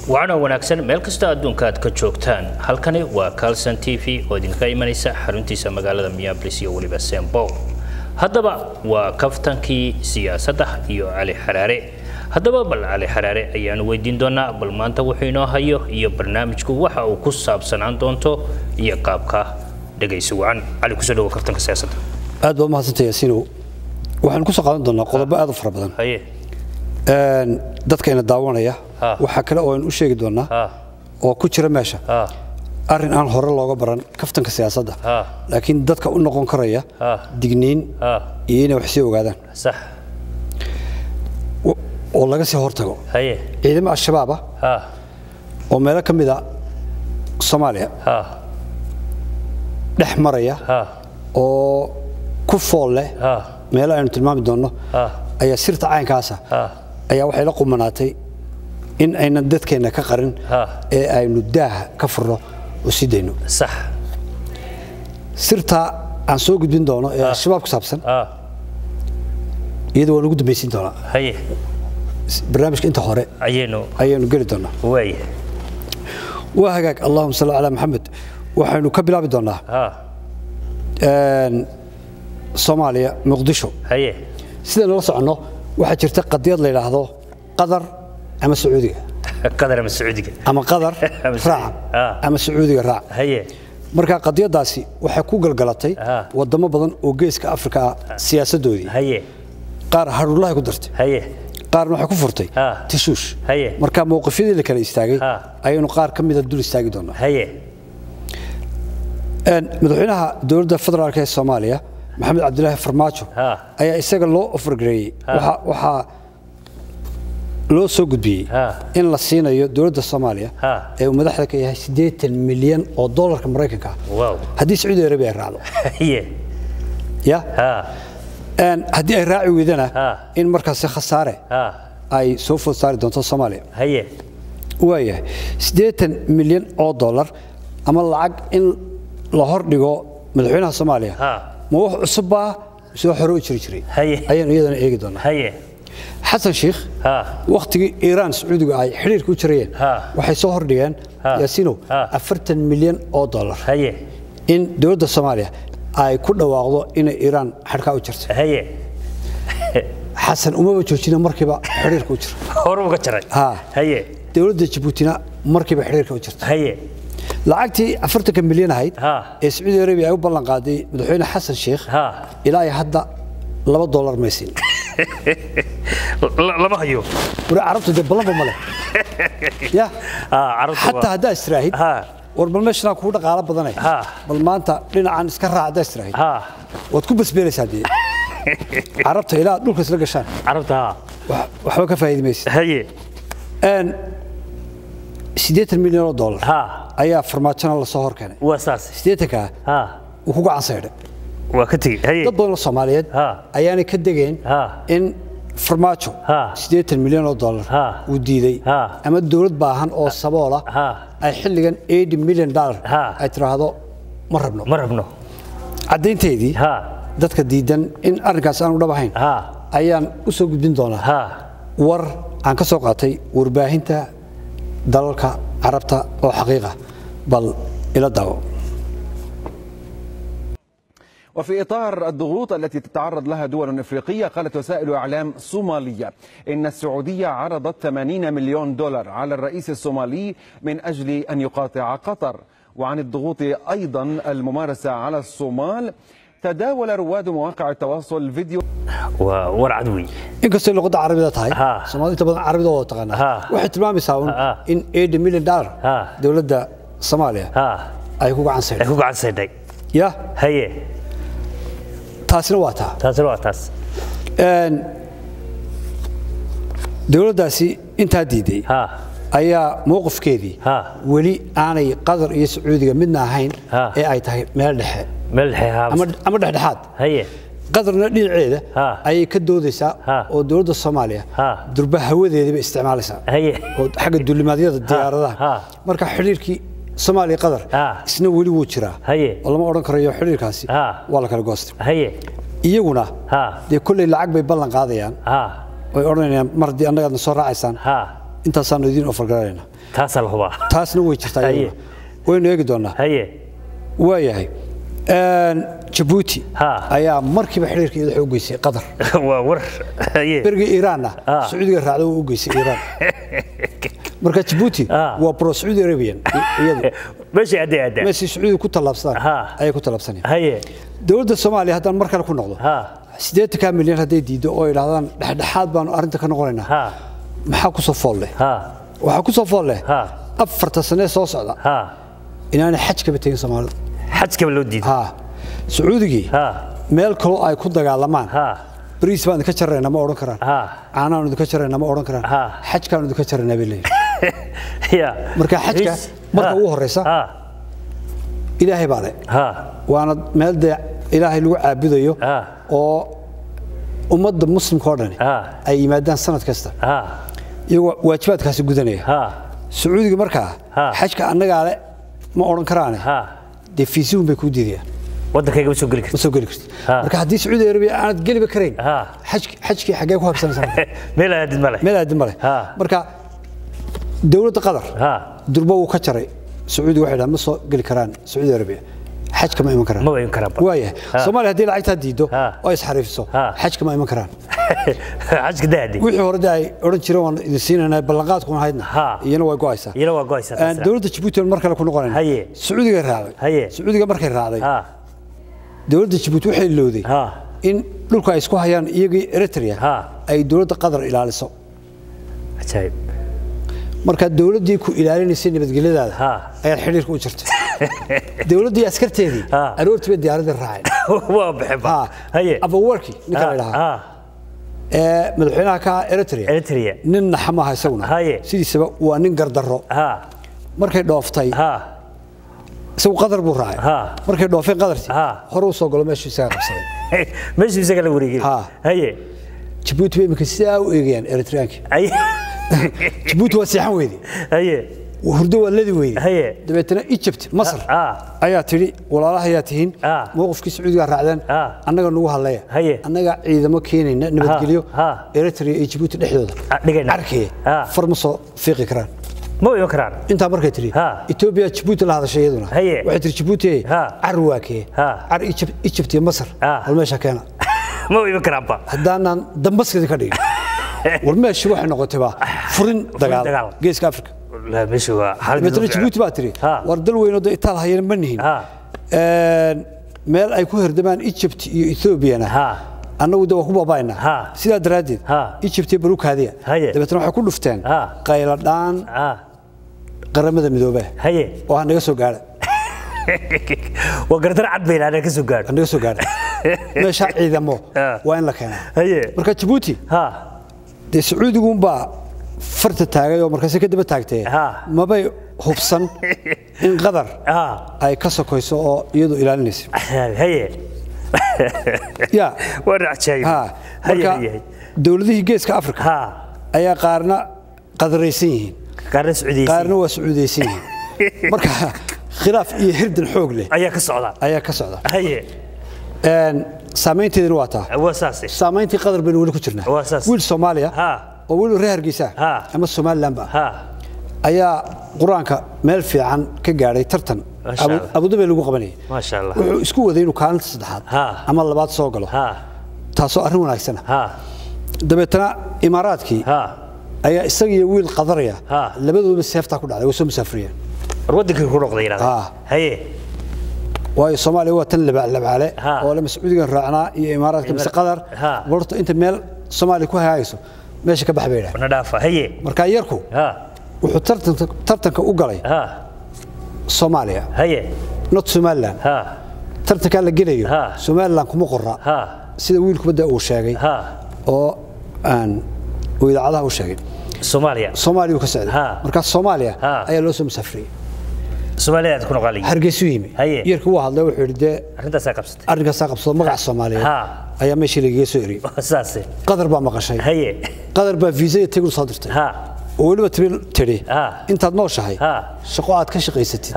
Wacno wanaagsan meel kasta adduunka aad ka joogtaan. Halkani waa Carlson TV oo idinka imanaysa xaruntiisa magaalada Minneapolis iyo weliba St. Paul. Haddaba waa kaftankii siyaasadda iyo Cali Xaraare. Haddaba bal Cali Xaraare ayaanu weydiin doonaa bal maanta wuxuu inoo hayo iyo barnaamijku waxa uu ku saabsanaan doonto iyo qaabka dhegaysi wacan. Cali, kusoo dhawo kaftanka siyaasadda. Aad baa umahadsantay Yaasiinow. Waxaan kusoo qaadan doonaa qodobo aad u fara badan. Haye. Dadka ina daawanaya waxaa kale oo aynu u sheegi doonaa oo ku jira meesha arrin aan hore looga baran kaftanka siyaasadda, laakiin dadka u noqon karaya digniin iyo inay wax sii ogaadaan. Sax. Oo laga sii hortago. Haye. Ciidamo Al-Shabaab ah oo meelo ka mid a Soomaaliya dhex maraya oo ku fool leh meelo aynu tilmaami doonno ayaa sirta caynkaasa ayaa waxay la qumanaatay in aynan dadkeenna ka qarin ee aynu daaha ka furno oo sii dayno. Sax. Sirta aan soo gudbin doono ee Al-Shabaab ku saabsan iyada waa lagu dambaysiin doonaa. Haye. Barnaamijka inta hore ayaynu ayaanu geli doonaa. Waaya. Waa hagaag. Allahuma salli calaa Maxamed. Waxaynu ka bilaabi doonaa Soomaaliya, Muqdisho. Haye. Sidaynu la soconno, waxaa jirta qadiyad la yidhaahdo Qatar ama Sacuudiga. Qatar ama Sacuudiga. Ama Qatar ama raac ama Sacuudiga raac. Haye. Marka qadiyadaasi waxay ku galgalatay wadamo badan oo geeska Afrika ah siyaasadoodii. Haye. Qaar haruulahay ku dartay, Haye. qaarna waxay ku furtay tashuush. Haye. Marka mowqifyadii la kala istaagay ayaynu qaar ka mida dul istaagi doonaa. Haye. Madaxweynaha dowladda federaalk ee Soomaaliya, Maxamed Cabdilaahi Farmaajo, ayaa isaga loo offergareeyey, waxaa loo soo gudbiyey in la siinayo dowladda Soomaaliya ee uu madaxda ka yahay 80 milyan oo dollarka Maraykanka ah haddii Sacuudi Arabiya ay raacdo. Haye. Ya haddii ay raaci weydana in markaasi khasaare ay soo food saari doonto Soomaaliya. Haye. Waayahay, 80 milyan oo dollar ama lacag in la hor dhigo madaxweynaha Soomaaliya ma wax cusubbaa mise wax hore u jiri jiray? Haye. Ayaanu iyadana eegi doonaa. Haye. Xasan Sheikh wakhtigii Iiraan Sacuudiga ay xidhiirka u jirayeen waxay soo hordhigeen, Yaasiinow, 40 milyan oo dollar Haye. in dowladda Soomaaliya ay ku dhawaaqdo inay Iiraan xadhkaa u jirto. Haye. Xasan umaba joojina, markiiba xidhiirka u jiro. Hore uga jaray. Haye. Dowladda Jabuutina markiiba xidhiirka u jirta. Haye. Lacagtii 40-ka milyan ahayd ee Sacuudi Arabiya ay u ballan qaaday madaxweyne Xasan Sheikh ilaa iyo hadda $2 may siin. Lama hayo. Wari Carabtu dee ballanba ma leh ya. Carabtu xataa haddaa istiraahid, war bal meeshanaa kugu dhaqaalo badanay, bal maanta dhinacan iska raac haddaa istiraahid, waad ku basbeelaysaa dee Carabta ilaa aad dhulka isla gashaan. Carabta waxba ka faa'iidi maysid. Haye. 80 milyan oo dollar ayaa Farmaajona lasoo hor keenay. Waa saas. 80-kaa wuu ku gacan saydhay. Waa ka tegey. Haye. Dad badan oo Soomaaliyeed ayaanay ka degeen in Farmaajo 80 milyan oo dollar uu diiday ama dowlad baahan oo saboola ay xilligan $80 million ay tiraahdo ma rabno. Ma rabno. Caddaynteedii dadka diidan in arrinkaas aanu dhab ahayn ayaan u soo gudbin doonaa war aan ka soo qaatay warbaahinta dalalka Carabta oo xaqiiqa. Bal ila daawo. وفي إطار الضغوط التي تتعرض لها دول إفريقية، قالت وسائل إعلام صومالية إن السعودية عرضت 80 مليون دولار على الرئيس الصومالي من أجل أن يقاطع قطر. وعن الضغوط أيضا الممارسة على الصومال، تداول رواد مواقع التواصل فيديو Waa war cad wey. Inkastoo luqadda Carabida tahay, Soomaalida inta badan Carabida oo taqaanaa, waxay tilmaamaysaa un in $80 million dowladda Soomaaliya ay ku gacan ay saydhay. Ku gacan saydhay. Ya. Haye. Taasina waa taa. Taasina waa taas. Dowladdaasi intaa diiday ayaa mowqifkeedii weli aanay Qatar iyo Sacuudiga midna ahayn ee ay tahay meel dhexe meel dhexe ama dhexdhexaad. Haye. Qatarna dhinaceeda ayay ka doodaysaa oo dowladda Soomaaliya durba hawadeediiba isticmaalaysaa oo xagga duulimaadyada diyaaradaha. Marka xidhiirkii Soomaaliya Qatar isna weli wuu jiraa oo lama odhan karayo xidhiirkaasi waa la kala goostay. Haye. Iyaguna dee kolley lacag bay ballan qaadayaan, way odhanayaan mar haddii annagaadna soo raacaysaan. Intaasaanu idiin ofargaranaynaa. Taasaa la hubaa. Taasna way jirtaa iyaduna. Waynu eegi doonaa. Waayahay, Jabuuti ayaa markiiba xiriirka iyada u geysay Qatar. Waa war. Berigii Iiraanna Sacuudiga raacda uu u geysay Iiraan. Marka Jabuuti waa pro Saudi Arabian iyadu. Meeshii aadee aadee. Meeshii Sacuudiga ku tallaabsadaan ayay ku tallaabsanayaan. Dowladda Soomaaliya haddaan mar kale ku noqdo, 80 milyan hadday diido oo yidhaahdaan dhexdhexaad baanu arrinta ka noqonaynaa, maxaa ku soo fool leh? Waxaa ku soo fool leh 4 sane soo socda inaanay xaj kaba tegin Soomaalida. Xajkaba loo diiday. Sacuudigii meel kaloo ay ku dagaalamaan, bariis baan idinka jaraynaa ma odhan karaan, caanaanu idinka jaraynaa ma odhan karaan, xajkaanu idinka jaraynaa bay leeyihin. Marka xajka marka ugu horreysa Ilaahay baa leh, waana meel dee Ilaahay lagu caabudayo oo ummadda muslimka oo dhani ay yimaadaan sanad kasta iyagoo waajibaadkaasi gudanaya. Sacuudiga markaa xajka annagaa le ma odhan karaane, dee fiisihun bay kuu diidayaan. Waddankayga ma soo geli kartid. Ma soo geli kartid. Marka haddii Sacuudi Arabiya aanad geliba karayn, xajkii xaggee ku habsanaysaa? Meel aadid male. Meel aadid male. Marka dowladda Qatar durba wuu ka jaray Sacuudi, waxay dhahaan ma soo geli karaan Sacuudi Arabiya, xajka ma iman karaan. Ma iman karaan. Waayahay, Soomaaliya haddii lacagtaa diido oo isxariifiso, xajka ma iman karaan. Xajka daadi. Wixii hore dee ay odhan jireen waan idin siinaynaa ballanqaadkuna haydna, iyana way go'aysaa. Iyana waa go'aysaa. Dowladda Jabuuti mar kale ku noqonayna. Sacuudiga raacday. Sacuudiga markay raacday, dowladda Jabuuti waxay ilowday in dhulka ay isku hayaan iyagii Eritrea ay dowladda Qatar ilaaliso. Ajaayib. Marka dowladdii ku ilaalinaysay nabadgelyadaada ayaad xidhiirka u jirtay. Dowladdii askarteedii aroortii bay diyaaradda raaceen. Waa baxeen. Abawarki ninka la yidhahaa ee madaxweynaha ka Eritrea, nin naxa maaha isaguna, sidiisaba waa nin gardarro. Markay dhooftay isagu Qatar buu raacay. Markay dhoofeen Qatartii hore u soo galo meeshuu isaga qabsaday. Meeshuu isaga la wareegay. Jabuuti bay iminka sidaa u eegayaan Eritreankii. Jabuuti waa seexan weyday. Hurdo waa ladi weyday. Dabeetana Egypt, Masar ayaa tidhi walaalaha ayaa tihiin, mowqifkii Sacuudiga raacdeen, annaga nagu hadlaya, annaga ciidamo keenayna nabadgelyo Eritrea iyo Jabuuti dhexdooda arkaya, far ma soo fiiqi karaan. Ma iman karaan. Intaa markay tidhi Etoobiya Jabuuti la hadashay iyaduna waxay tidhi Jabuuti car waa kee, car Egypt iyo Masar hal meesha keena. Ma iman karaanba. Haddaanaan dambaskadi ka dhigin. War meeshii waxay noqotayba furin dagaal geeska Afrika. Dabeetana Jabuuti baa tidhi war dal weyn oo dee itaal hayana ma nihin, meel ay ku herdamaan Egypt iyo Ethoobiana annagu de waa ku baabaynaa, sidaa daraaddeed Egypt iyo barukaadiya. Dabeetana waxay ku dhufteen qayladhaan qaramada midoobay oo ha naga soo gaadha. Waa gardar cad bay yidhahdeen, ka soo gaadho. Naga soo gaadha meesha ciidamo waa in la keenaa. Marka Jabuuti dee Sacuudiguunbaa farta taagay oo markaasi ka daba taagtee, mabay hubsan in Qatar ay ka sokoyso oo iyadu ilaalinaysa. Ya waa ajaayib. Marka dowladihii geeska Afrika ayaa qaarna qadaraysan yihiin, qaarna Sacuudiyeysan, qaarna waa Sacuudiyeysan yihiin. Marka khilaaf iyo hirdan xoog leh ayaa ka socda. Ayaa ka socda. Saamaynteedina waa taa. Waa saas. Saamayntii Qatar baynu weli ku jirnaa. Waa saas. Wiil Soomaaliya oo weli reer Hargeysa ama Somaliland ba ayaa quraanka meel fiican ka gaadhay tartan Abu Dhabi lagu qabanayay. Maasha Allah. Wuxuu isku waday inuu kaalinta saddexaad ama labaad soo galo, taasoo arrin wanaagsan ah. Dabeetana Imaaraadkii ayaa isaga iyo wiil Qadaraya labadooda seeftaa ku dhacday, way soo musaafriyeen. War wadankii ku noqday yidhahda. Waayo Soomaaliya waa tan labcaale oo lama Sacuudigan raacnaa iyo Imaaraadka mise Qatar, warta inta meel Soomaaliya ku hagaagayso meesha ka bax bay yidhahdeen. Wana dhaafa. Marka yarku wuxuu tartanka u galay Soomaaliya, not Somaliland. Tartanka la gelayo Somaliland kuma qorra, sida wiilkuba dee uu sheegay oo aan uu idaacadaha u sheegay. Soomaaliya. Soomaaliya ka socday. Marka Soomaaliya ayaa loo soo musaafriyay. Soomaaliya aad ku noqolay. Hargeysu yimi. Yarkii wuu hadlay, wuxuu yidhi dee arrintaasaa qabsatay. Arrinkaasaa qabsado, magaca Soomaaliyeed ayaa meeshii lagaga soo eriyey. Saase. Qatar baa maqashay. Qatar baa visa iyo tigir soo dirtay. Oo weliba tidhi intaad nooshahay shaqo aad ka shaqaysatid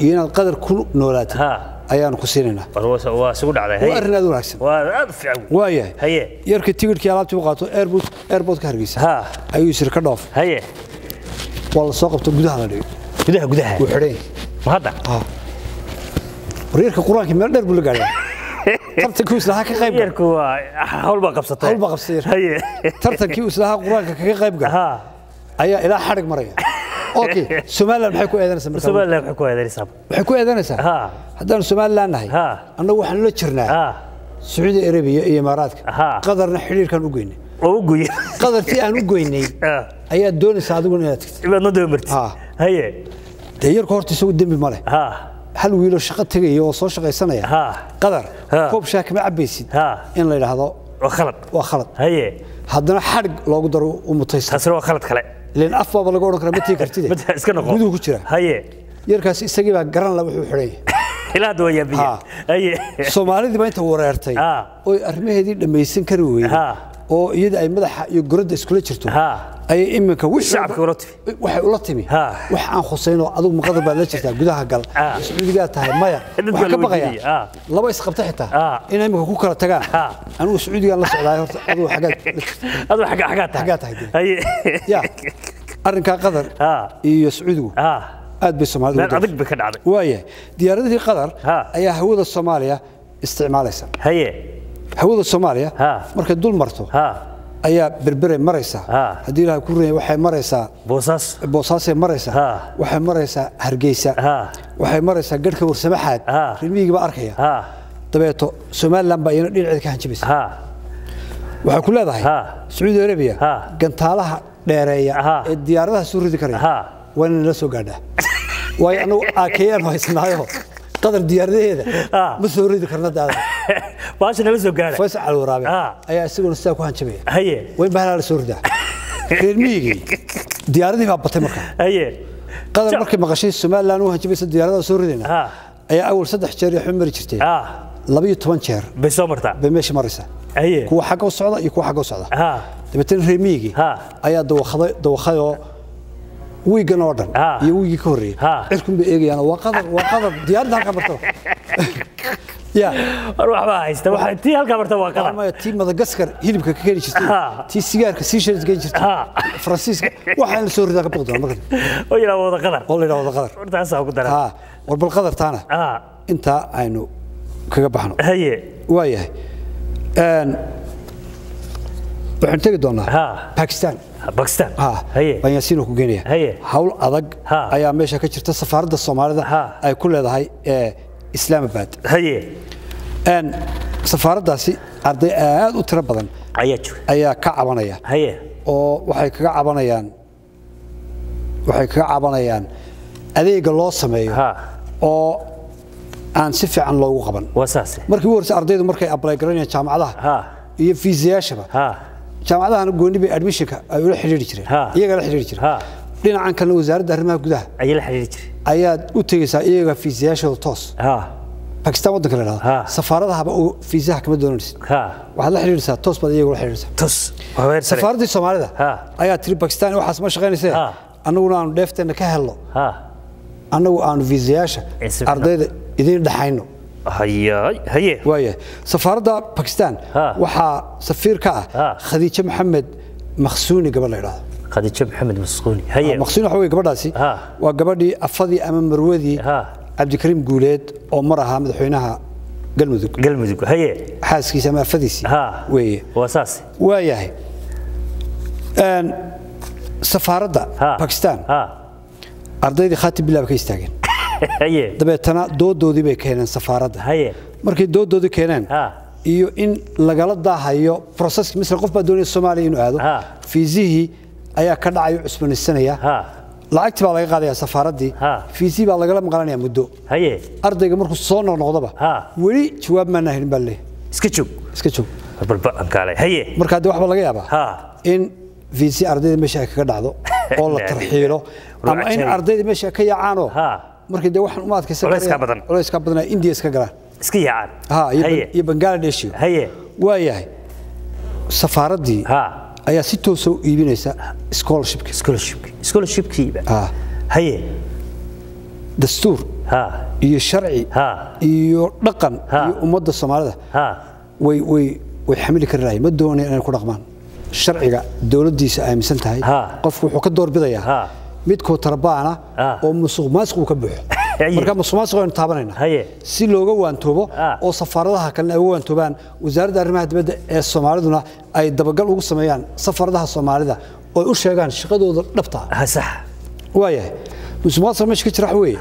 iyo inaad Qatar ku noolaatid ayaanu ku siinaynaa. Waa isugu dhacday. Waa arrin aad u wanaagsan. Waa aad u fiican. Waayahay. Yarkii tigirkii alaabtii u qaato airport ka Hargeysa ayuu isir ka dhoof. Waa la soo qabto, gudaha la dhigay. Gudaha gudaha wuu xidhan. Ma hadda? Wareerka qur-aanka meel dheer buu la gaadhay. Tartankii islaha ka qayb gal. Yarku waa hawl baa qabsatay. Hawl baa qabsatay. Haye. Tartankii islaha qur-aanka kaga qayb gal ayaa ilaa xadhig maraya. Okay, Somaliland maxay ku eedanaysaa markaa? Somaliland maxay ku eedanaysaa? Waxay ku eedanaysaa haddaan Somaliland nahay, annagu waxaan la jirnaa Sacuudi Arabiya iyo Imaaraadka, Qatarna xiriirkan u geynay. Oo u gooyay. Qatartii aan u goynay ayaa doonaysa adiguna inaad tagtid. Ibaad noo daba martid. Haye. Dee yarku horta isagu dembi ma leh. Hal wiiloo shaqo tegaya oo soo shaqaysanaya Qatar koob shaah kama cabaysid in la yidhaahdo waa khalad. Waa khalad. Haye. Haddana xadhig loogu daro u mutaysta. Taasina waa khalad kale. Ileen af baaba laga odhan karaa ma tegi kartide. Iska noqo. Guduhu ku jira. Haye. Yarkaasi isagii baa garan la wuxuu xidhan yahay. Ilaa hadda waa yaabiye. Haye. Soomaalidii baa inta wareertay oy arrimaheedii dhammaysan kari weyday oo iyada ay madaxa iyo goradda iskula jirto ayay iminka shacabka ula timi. Waxay ula timi wax aan khuseynoo adigu maqadar baad la jirtaa, gudaha gal, Sacuudigaa tahay maya. Waxaan ka baqayaa laba isqabta xitaa inay iminka ku kala tagaan. Anigu Sacuudigaan la socdaay, horta adigu xaggaad adigu xaggaa tahay. Xaggaa tahay. Haye. Ya arrinkaa Qatar iyo Sacuudigu aad bay Soomaalidu meel adag bay ka dhacday. Waayahay, diyaaradihii Qatar ayaa hawada Soomaaliya isticmaalaysa. Haye. Hawada Soomaaliya markay dul marto ayaa Berbere maraysaa, haddii Ilaahay ku rumeeyo waxay maraysaa Boosaas, Boosaasay maraysaa, waxay maraysaa Hargeysa, waxay maraysaa garhka Warsamaxaad, reer baa arkaya. Dabeeto Somaliland baa iyana dhinaceeda ka hanjabaysa. Waxay ku leedahay Sacuudi Arabiya gantaalaha dheereeya ee diyaaradaha soo ridi karaya waa inay la soo gaadhaa, waayo annagu aakeeyaan haysanaayo Qatar diyaaradaheeda ma soo ridi karna daada. Baasha nala soo gaadha. Faysal Cali Waraabe ayaa isaguna sidaa ku hanjabaya. Haye. Waa in bahalaa la soo ridaa. Reer miyigii diyaaradii baa batay markaa. Haye. Qatar markay maqashay Somaliland u hanjabaysa diyaaradaha soo ridayna ayaa awal 3 jeer iyo mari jirtay 12 jeer bay soo martaa, bay meesha maraysaa. Haye. Kuwa xagga u socda iyo kuwa xagga u socda. Dabeetana reer miyigii ayaa dawakhaday dawakhay wiigan oo dhan iyo wiigii ka horreeyay cirkun bay eegayaan, waa Qatar, waa Qatar, diyaaradda halkaa martaba. Ya war waxbaa haysta, waxa tii halkaa marta waa Qatar. Maya, tii Madagaskar hilibka ka keeni jirtay, tii sigaarka Seychelles keeni jirtay, Faransiiska, waxa in la soo ridaa ka baqi doona marka oo yidhaa wada Qatar, oo la yidhaa wada Qatar. Hortaasaa ugu daran. War bal Qatar taana intaa aynu kaga baxno. Haye. Waayahay, waxaan tegi doonaa Pakistan. Pakistan. Haye. Baan Yaasiin ku geenaya. Haye. Hawl adag ayaa meesha ka jirta safaaradda Soomaalida ay ku leedahay Islamabad. Haye. Safaaraddaasi arday aad u tiro badan ayaa jooga, ayaa ka cabanaya. Haye. Oo waxay kaga cabanayaan adeega loo sameeyo oo aan si fiican loogu qaban. Waa saas. Markii ugu horreysay ardaydu markay apply garanayaan jaamacadaha iyo fiisayaashaba, jaamacadahana gooni bay admissionka ay ula xiriiri jireen, iyaga la xiriiri jireen. Dhinacan kalena wasaaradda arrimaha gudaha ayay la xiriiri jireen. Ayaad u tegaysaa iyaga fiisayaashooda toos. Pakistan waddanka la yidhahdo safaaradahaba fiisaha kama doonaysid, waxaad la xiriiraysaa toos baad iyaga ula xiriiraysaa. Toos. Safaaraddii Soomaalida ayaa tiri Pakistan waxaas ma shaqaynaysee, annaguna aanu dheefteenna ka helno, annagu aanu fiisayaasha ardayda idiin dhaxayno. Haye. Waayahay, safaaradda Pakistan waxaa safiir ka ah Khadiijo Maxamed Makhsuuni gabadh la yidhaahdo. Khadiijo Maxamed Makhsuuni. Haye. Makhsuuni waxa weeye gabadhaasi waa gabadhii afadii ama marwadii Cabdikariim Guuleed oo mar ahaa madaxweynaha Galmudug. Galmudug. Haye. Xaaskiisa ama afadiisii weeye. Waa saas. Waayahay, safaaradda Pakistan ardaydii khaati bilaab ka istaageen. Haye. Dabeetana doodoodii bay keeneen safaaradda. Haye. Markay doodoodii keeneen iyo in lagala daahayo processki, misal qof baa doonaya Soomaaliya inuu aado, fiisihii ayaa ka dhacayo cusboonaysanaya, lacagtii baa laga qaadaya safaaraddii, fiisihii baa lagala maqlanaya muddo. Haye. Ardayga markuu soo noqnoqdaba weli jawaab maana helin baa leeyahay. Iska joog. Iska joog. Balba-ankaale. Haye. Marka haddii waxbaa laga yaabaa in fiisi ardayda meesha ay kaga dhacdo oo la tarxiilo, ama in ardayda meesha ka yaacaanoo markii dee waxaan uma adkaysan Culayskaa badan. Culayskaa badan India iska galaan. Iska yaacaan. Iyo Bangladesh. Haye. Waayahay, safaaraddii ayaa si toosa u iibinaysa scholarshipki. Scholarshipkiiba. Haye. Dastuur iyo sharci iyo dhaqan iyo ummadda Soomaalida way way way xamili kari lahayn, ma doonayaan inay ku dhaqmaan sharciga dowladdiisa aaminsan tahay. Qofku wuxuu ka doorbidayaa Mid kootarbaana oo musuq maasuq ka buuxo. Marka musuq maasuq aynu taabanayna si looga waantoobo oo safaaradaha kalena ay uga waantoobaan, wasaaradda arrimaha dibadda ee Soomaaliduna ay dabagal ugu sameeyaan safaaradaha Soomaalida oo u sheegaan shaqadooda dhabta ah. Sax waayahay, musuq maasuq meesha ka jira waxa weeye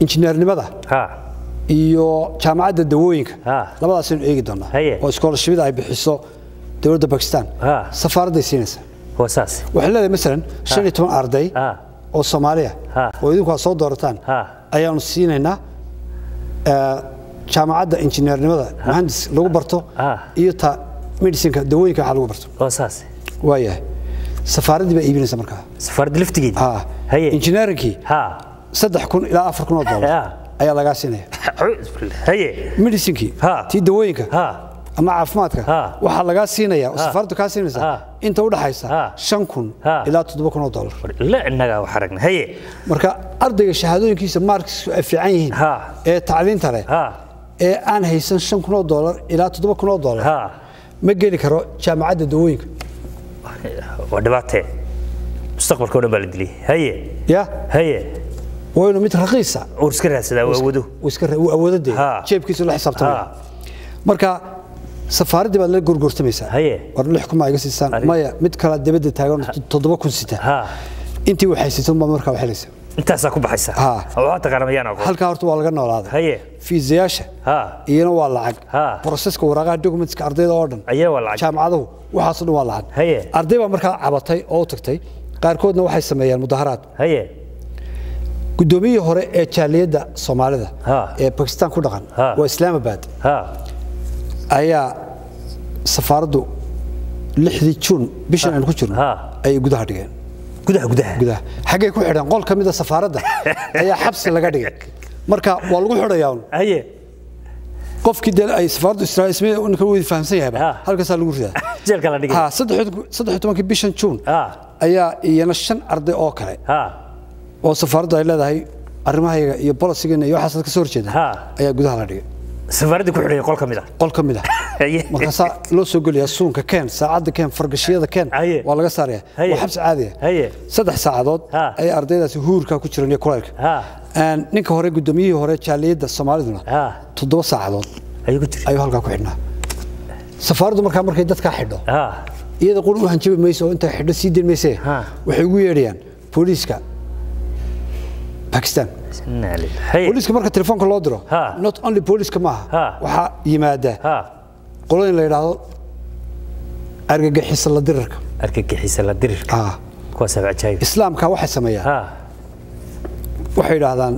injineernimada iyo jaamacadda dawooyinka, labadaas aynu eegi doonaa oo iskoolashyada ay bixiso dowladda Bakistan safaaradday siinaysaa. Waa saas. Waxay leedahay masalan 15 arday oo Soomaaliya oo idinku aad soo doorataan ayaanu siinaynaa jaamacadda injineernimada muhandis lagu barto iyo ta medicinka dawooyinka waxa lagu barto. Waa saas. Waayahay, safaaraddii baa iibinaysa markaa. Safaaradda laftigeedii. Injineerinkii 3,000 ilaa 4,000 oo doolar ayaa lagaa siinaya. Medicinkii, tii dawooyinka ama caafimaadka, waxaa lagaa siinaya oo safaaraddu kaa siinaysa inta u dhaxaysa 5,000 ilaa 7,000 oo doolar. La innagaa wax aragnay. Marka ardayga shahaadooyinkiisa marks ay fiican yihiin ee tacliinta leh ee aan haysan 5,000 oo doolar ilaa 7,000 oo doolar ma geli karo jaamacadda dawooyinka. Waa dhibaatee, mustaqbalka oo dhan baa la dilay. Ya waa inuu mid raqiisa uu iska raadsadaa, uu awoodo. Uu iska uu awoodo dee jeebkiisa la xisaabtamaya. Marka safaaraddii baad la gorgortamaysaa, war 6,000 ma iga siisaan? Maya, mid kale dibadda taagan 7,000 sita. Intii waxay sitan baa markaa wax helaysa. Intaasaa ku baxaysa. Waxaa taqaana mayaan aqoon. Halkaa horta waa laga noolaaday. Fiisayaasha iyana waa lacag. Processka waraaqaha documentska ardayda oo dhan, ayana waa lacag. Jaamacaduhu waxaasoo dhan waa lacag. Arday baa markaa cabatay oo u tagtay, qaarkoodna waxay sameeyaan mudaharaad. Guddoomiyihii hore ee jaaliyadda Soomaalida ee Bakistan ku dhaqan waa Islamabad ayaa safaaraddu 6dii Juun bishan aynu ku jirno ayay gudaha dhigeen. Gudaha gudaha. Gudaha xaggay ku xidheen, qol ka mid a safaaradda ayaa xabsi laga dhigay. Marka waa lagu xidhayaa un. Qofkii dee ay safaaraddu Israa'iil ismay ninka wuu fahamsan yahayba halkaasaa lagu ridaa. Jeelka la dhigay. 13kii bishan Juun ayaa iyana shan arday oo kale oo safaaraddu ay leedahay arrimahayaga iyo bolisigeena iyo waxaas ka soo horjeeda ayaa gudaha la dhigay. Safaaraddii ku xidhay qol ka mid ah. Qol ka mid ah. Markaasaa loo soo gelayaa, suunka keen, saacadda keen, fargashiyada keen, waa laga saaraya. Waa xabsi caadi ah. 3 saacadood ayay ardaydaasi huurka ku jiraan iyo kulaylka. Ninka hore, guddoomiyihii hore jaaliyadda Soomaaliduna 7 saacadood ayuu ku jiray, ayuu halkaa ku xidhnaa. Safaaraddu markaa markay dadkaa xidho, iyada qur u hanjabi mayso oo intay xidho sii dayn maysee, waxay ugu yeedhayaan booliiska Pakistan. Inna lillahi. Booliiska marka telefoonka loo diro, not only booliiska maaha, waxaa yimaada qolooyin la yidhaahdo argagixisa la dirirka. Argagixisa la dirirka. Kuwaas cajaayib. Islaamka waxay sameeyaan, waxay yidhaahdaan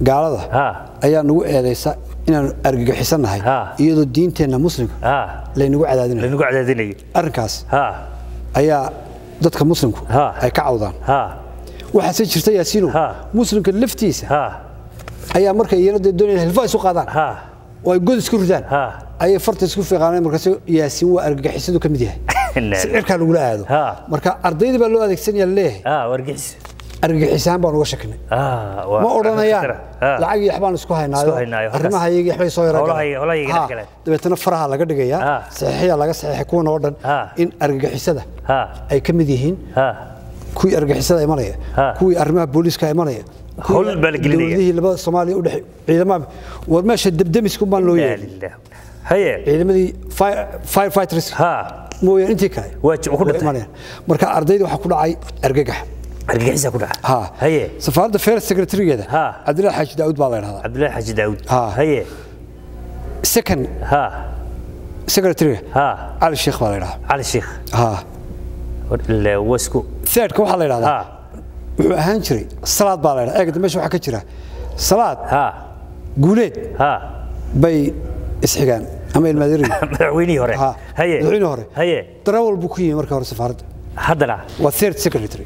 gaalada ayaa nagu eedaysa inaanu argagixisannahay iyadoo diinteenna muslimka laynagu cadaadinayo. Laynagu cadaadinayo. Arrinkaas ayaa dadka muslimku ay ka cawdaan. Waxaase jirta, Yaasiinow, muslimka laftiisa ayaa markay iyana dee doonayaan hilfa isu qaadaan oo ay god isku ridaan ayay farta isku fiiqaaneen, markaas Yaasiin waa argagixisadu ka mid yahay si cirkaa lagula aado. Marka ardaydii baa loo adeegsanaya laleeyahay wargixis. Argagixisaan baan uga shakinay. Waa ma odhanayaan khatar. Lacag iyo waxbaan isku haynaayo, Isku haynaayo, halkaas. arrimaha iyaga waxbay soo yara galeen. Howlaha iyaga dhex galeen. Dabeetana faraha laga dhigayaa, saxiixiya laga saxiixay kuwan oo dhan in argagixisada ay ka mid yihiin, kuwii argagixisada imanaya, kuwii arrimaha booliiska imanaya, kuwii Hawl baa la gelinaya. Dowladihii labada Soomaaliya u dhex ciidamada, war meesha debdemisku baan loo Inna yeelay lillahi. Ciidamadii firefighters mooyaan intii kale Waa ku way dhintay. imanayaan. Marka ardayda waxaa ku dhacay argagax. Argagixisa ku dhaca. Safaaradda first secretary-geeda Cabdillahi Xaaji Daawud baa la yidhahdaa. Cabdullaahi Xaaji Daawud. Second secretary Cali Sheekh baa la yidhahdaa. Cali Sheekh. War ilaa wasku. Thirdka waxaa la yidhahdaa, wuxuu ahaan jiray Salaad baa la yidhahdaa. Eegda meesha waxaa ka jira Salaad Guuleed bay isxigaan ama ilmaadeeriin. Madaxweynihii hore. Madaxweynihii hore. Darawal buu ku yimi markii hore safaaradda. Haddana waa third secretary,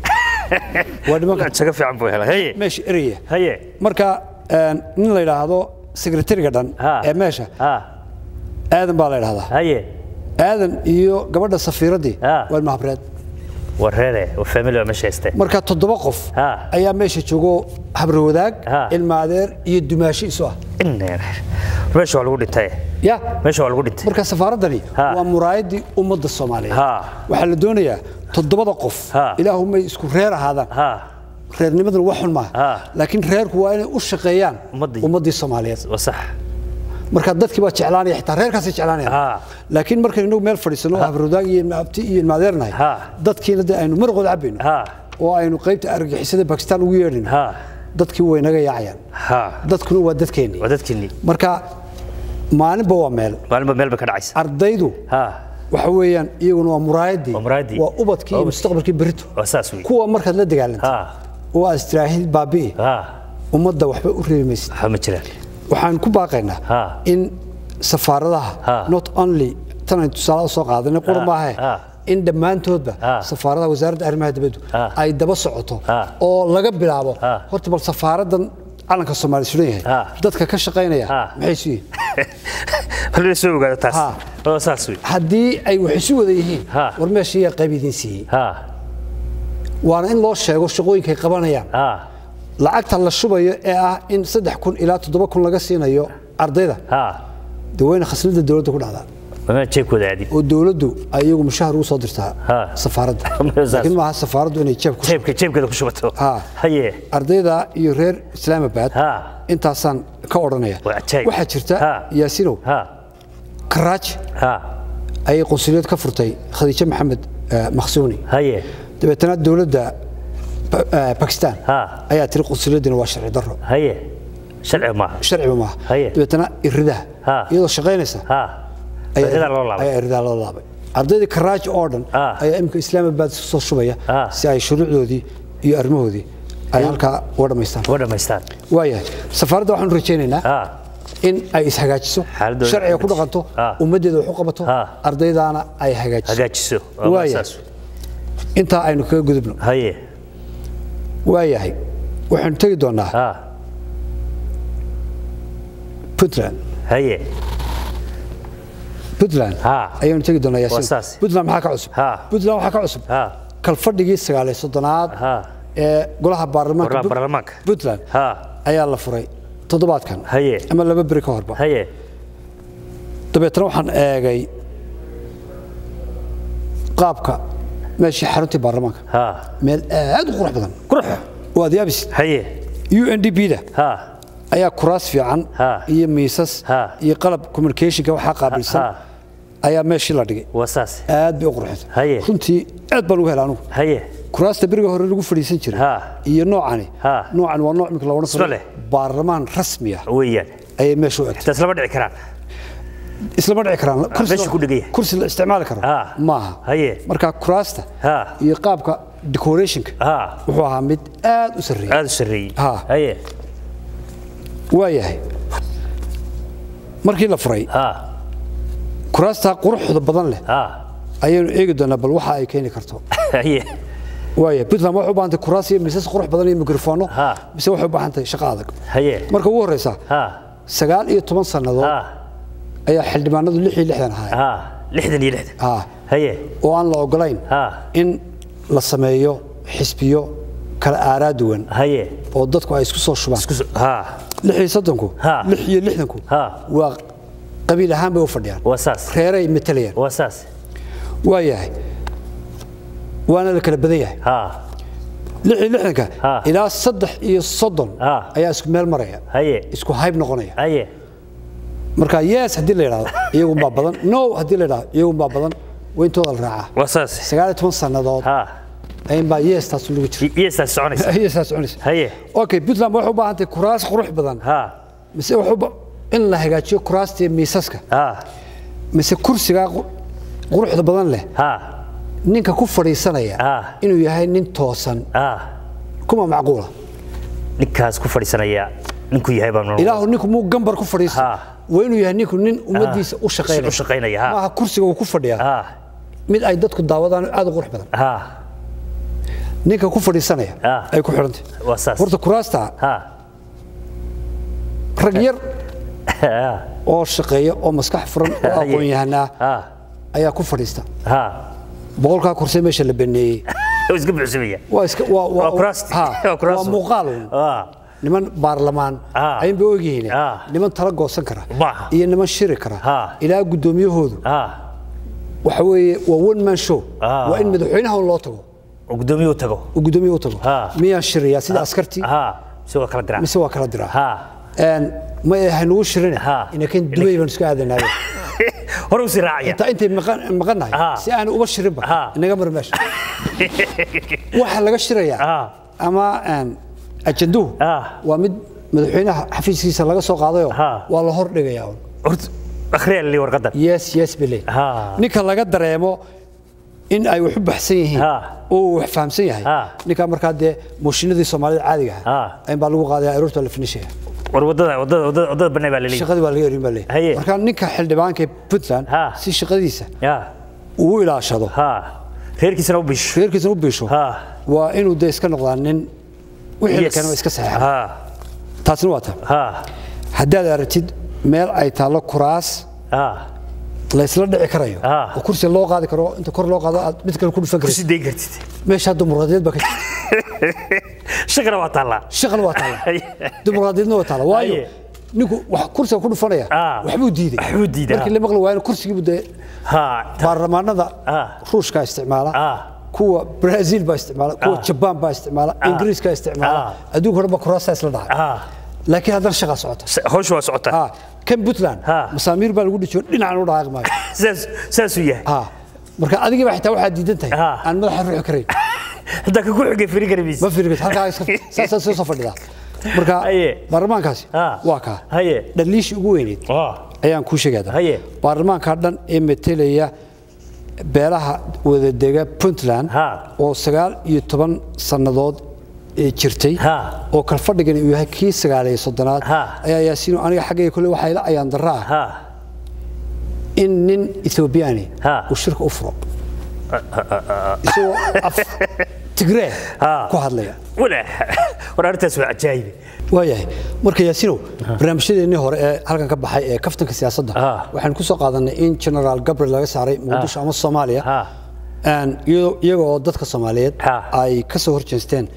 waa nimanka jago fiican buu helay. Meesha eraya. Marka nin la yidhaahdo secretariga dhan ee meesha Aadan baa la yidhahdaa. Aadan iyo gabadha safiiraddii waa ilma habreed. Wareere waa family, waa meesha haystee. Marka 7 qof ayaa meesha joogo, habre wadaag, ilma adeer iyo dumaashi isu ah. Inna meesha waa lagu dhintay. Ya meesha waa lagu dhintay. Marka safaaradani waa muraayadii ummadda Soomaaliyeed. Waxaa la doonayaa 7 qof ilaahu may isku reer ahaadaan. Reernimaduna wax xun maaha, laakiin reerku waa inay u shaqeeyaan ummaddii Soomaaliyeed. Waa sax. Marka dadkii baa jeclaanaya, xitaa reerkaasay jeclaanayaan. Laakiin markaynu inagu meel fadhiisano habroodaag iyo abti iyo ilmaadeernahay, dadkiina dee aynu maraqooda cabayno oo aynu qaybta argagixisada Bakistan ugu yeedhino, dadkii way naga yaacayaan. Dadkuna waa dadkeennii. Waa dadkeennii. Marka maalinba waa meel, maalinba meel ba ka dhacaysa. Ardaydu waxa weeyaan iyaguna waa muraayadii, waa ubadkii iyo mustaqbalkii berrito. Waa saas weey. Kuwa markaad la dagaalantay oo aad istiraahid baabi'i, ummadda waxba u reebi maysid. Waxa ma jiraan. Waxaan ku baaqaynaa in safaaradaha not only tan aynu tusaale soo qaadanay qura maahe, in dhammaantoodba safaaradaha wasaaradda arrimaha dibaddu ay daba socoto oo laga bilaabo horta bal safaaradan calanka Soomaaliya suran yahay dadka ka shaqaynaya maxay isu yihiin? Bal la soo ogaado taas. Oo saas weey. Haddii ay wax isu wada yihiin, war meesha yaa qayb idin siiyey? Waana in loo sheego shaqooyinkay qabanayaan. Lacagta la shubayo ee ah in 3,000 ilaa 7,000 laga siinayo ardayda, dee wayna khasnada dowladda ku dhacdaa. Ma jeebkooda aadin. Oo dowladdu ay iyagu mushahar ugu soo dirtaa safaaradda, laakiin maaha safaaraddu inay jeeb ku jeebkeeda ku shubato. Haye. Ardayda iyo reer Islaamabad intaasaan ka odhanaya. Waxaa jirta Yaasinow, Karaaji ayay qunsuliyad ka furtay Khadiijo Maxamed Makhsuuni. Haye. Dabeetana dowladda Bakistan ayaa tiri qunsuliyaddina waa sharci darro. Haye. Sharci maaha. Sharciba maaha. Dabeetana iridaha iyadoo shaqaynaysa ayaa iridaha loo laabay. Ardaydii Karaaji oo dhan ayaa imika Islaamabad isku soo shubaya si ay shuruucdoodii iyo arrimahoodii ay halkaa uga dhamaystaan. Waayahay, safaaradda waxaanu rajaynaynaa in ay ishagaajiso, sharciga ku dhaqanto, ummaddeeda wax u qabato, ardaydaana ay hagaajiso. Waayahay, intaa aynu kaga gudubno. Waayahay, waxaanu tegi doonaa Puntland. Haye. Puntland ayaanu tegi doonaa Yaasiin. Puntland maxaa ka cusub? Puntland waxaa ka cusub kalfadhigii 39aad ee golaha baarlamaanka Puntland ayaa la furay toddobaadkan ama 2 beri ka horba. Dabeetana waxaan eegay qaabka meeshii xaruntii baarlamaanka, meel aad u qurux badan. Qurux. Waad yaabisid. Haye. UNDP-da ayaa kuraas fiican iyo miisas iyo qalab communicationka waxaa qaabilsan ayaa meeshii la dhigay. Waa saas. Aad bay u qurxintay. Haye. Runtii aad baan ugu helay anugu. Haye. Kuraasta beriga hore lagu fadhiisan jiray iyo noocani, noocan waa nooc imika la odhan karo baarlamaan rasmi ah weeyaan ayay meesha u egtay. Xitaa islama dhici karaan. Islama dhici karaan. Meesha ku dhegaya. Kursi la isticmaali karo maaha. Haye. Marka kuraasta iyo qaabka decorationka wuxuu ahaa mid aad u sarreeyay. Aad u sarreeyay. Haye. Waayahay, markii la furay kuraasta quruxda badan leh ayaynu eegi doonaa bal waxa ay keeni karto. Haye. Waayahay, Puntland waxay u baahan tahay kuraas iyo miisas qurux badan iyo mikrofoono, mise waxay u baahan tahay shaqo adag? Haye. Marka ugu horreysa 19 sannadood ayaa xildhibaanadu 66 ahaayeen. 66. Haye. Oo aan la ogolayn in la sameeyo xisbiyo kala aaraa duwan. Haye. Oo dadku ay isku soo shubaan. 36ku 66ku waa qabiil ahaan bay u fadhiyaan. Waa saas. Reeray matalayaan. Waa saas. Waayahay, waana la kala badan yahay. 66ka ilaa 33 ayaa isku meel maraya. Haye. Isku hayb noqonaya. Haye. Marka yes haddii la yidhaahdo iyagunbaa badan, no haddii la yidhaahdo iyagunbaa badan, wayntooda la raacaa. Waa saas. 19 sannadood ayinbaa yes taas lagu jiray. Yes taas soconaysa. Yes taas soconaysa. Haye. Okay, Puntland waxay u baahan tahay kuraas qurux badan. Mise wuxuu in la hagaajiyo kuraasta iyo miisaska. Mise kursiga quruxda badan leh. Ninka ku fadhiisanaya inuu yahay nin toosan. Kuma macquula. Ninkaas ku fadhiisanaya ninku yahay baan. Ilaahu ninku muu gambar ku fadhiisto. Waa inuu yahay ninku nin ummadiisa u shaqeynaya. U shaqeynaya. Maaha kursiga uu ku fadhiyaa. Mid ay dadku daawadaan aad u qurux badan. Ninka ku fadhiisanaya ay ku xidhantay. Waa saas. Horta kuraasta rag yar oo shaqeeya oo maskax furan oo aqoon-yahanaa ayaa ku fadhiista. 100 kursi meesha la baneeyay. Iska buuxsamaya. Waa iska waa waa kuraasti. Waa muuqaal uun. Niman baarlamaan ayin bay ogyihiin, niman tala goosan kara iyo niman shiri kara ilaa guddoomiyahoodu waxa weeye waa one man show. Waa in madaxweynaha loo tago oo guddoomiyuhu tago, oo guddoomiyuhu tago. Miyaa shiriyaa sida askartii mise waa kala diraa? Mise waa kala diraa. Ma haynugu shirine inakan Dubay baan isku aadanayo. Hore u sii raacaya inta intay maqannahay si aan uba shirinba inaga mar meesha waxa laga shirayaa ama ajanduhu waa mid madaxweynaha xafiiskiisa laga soo qaadayo, waa la hor dhigayaa. Horta akhriya li warqadan. Yes yes bile. Ninka laga dareemo in ay wax u baxsan yihiin oo uu wax fahamsan yahay, ninka markaa dee mooshinadii Soomaalida caadiga ah in baa lagu qaadaya, aroorta la finishaya. War wadada banay baa la leeyahay. Shaqadii waa laga erin baa leeyahay. Marka ninka xildhibaanka Puntland si shaqadiisa uu ilaashado, reerkiisana u bisho, reerkiisana u bisho, waa inuu dee iska noqdaa nin wixii la keeno iska saxeexa. Taasina waa taa. Haddaad aragtid meel ay taallo kuraas la isla dhici karayo oo kursi loo qaadi karo, inta kor loo qaado aad mid kale ku dhufan kartid, kursi deyn kartid, meesha dimuqraadiyad baa ka jirta. Shaqana waa taallaa, shaqana waa taallaa, dimuqraadiyadna waa taallaa. Waayo ninku wax kursiga ku dhufanaya waxbuu diiday, waxbuu diiday. Markii la maqli waayana kursigii buu dee baarlamaanada Ruushka isticmaala, kuwa Brazil baa isticmaala, kuwa Japan baa isticmaala, Ingiriiska isticmaala, adduunka dhan baa kuraasta isla dhacay. Laakiin haddana shaqa socota, hawshu waa socotaa. Kan Puntland masaamiir baa lagu dhijiyo, dhinacan u dhaqaaqi maayo. Saasuu yahay. Marka adigii baa xitaa waxaad diidan tahay aan madaxa ruuxi karayn, xitaa ka ku xigay firi kari maysid, ma firi kartid, halkaa saasaa soo fadhidaa. Marka baarlamaankaasi waa kaa dhaliishii ugu weyneyd ayaan kuu sheegaya. Baarlamaanka dhan ee metelaya beelaha wadadega Puntland oo 19 sannadood jirtay oo kalfadhigan uu yahay kii 39aad ayaa Yaasiin aniga xaggayga kule waxaa ila ayaan darra ah in nin Ethoobiyaani uu shirka u furo isagoo af Tigree ku hadlaya. War arrintaas waa cajaayibe. Waayahay. Marka Yaasiinow, barnaamijyadeennii hore ee halkan ka baxay ee kaftanka siyaasadda waxaan ku soo qaadanay in Generaal Gabriel laga saaray Muqdisho ama Soomaaliya, iyaga oo dadka Soomaaliyeed ay ka soo horjeesteen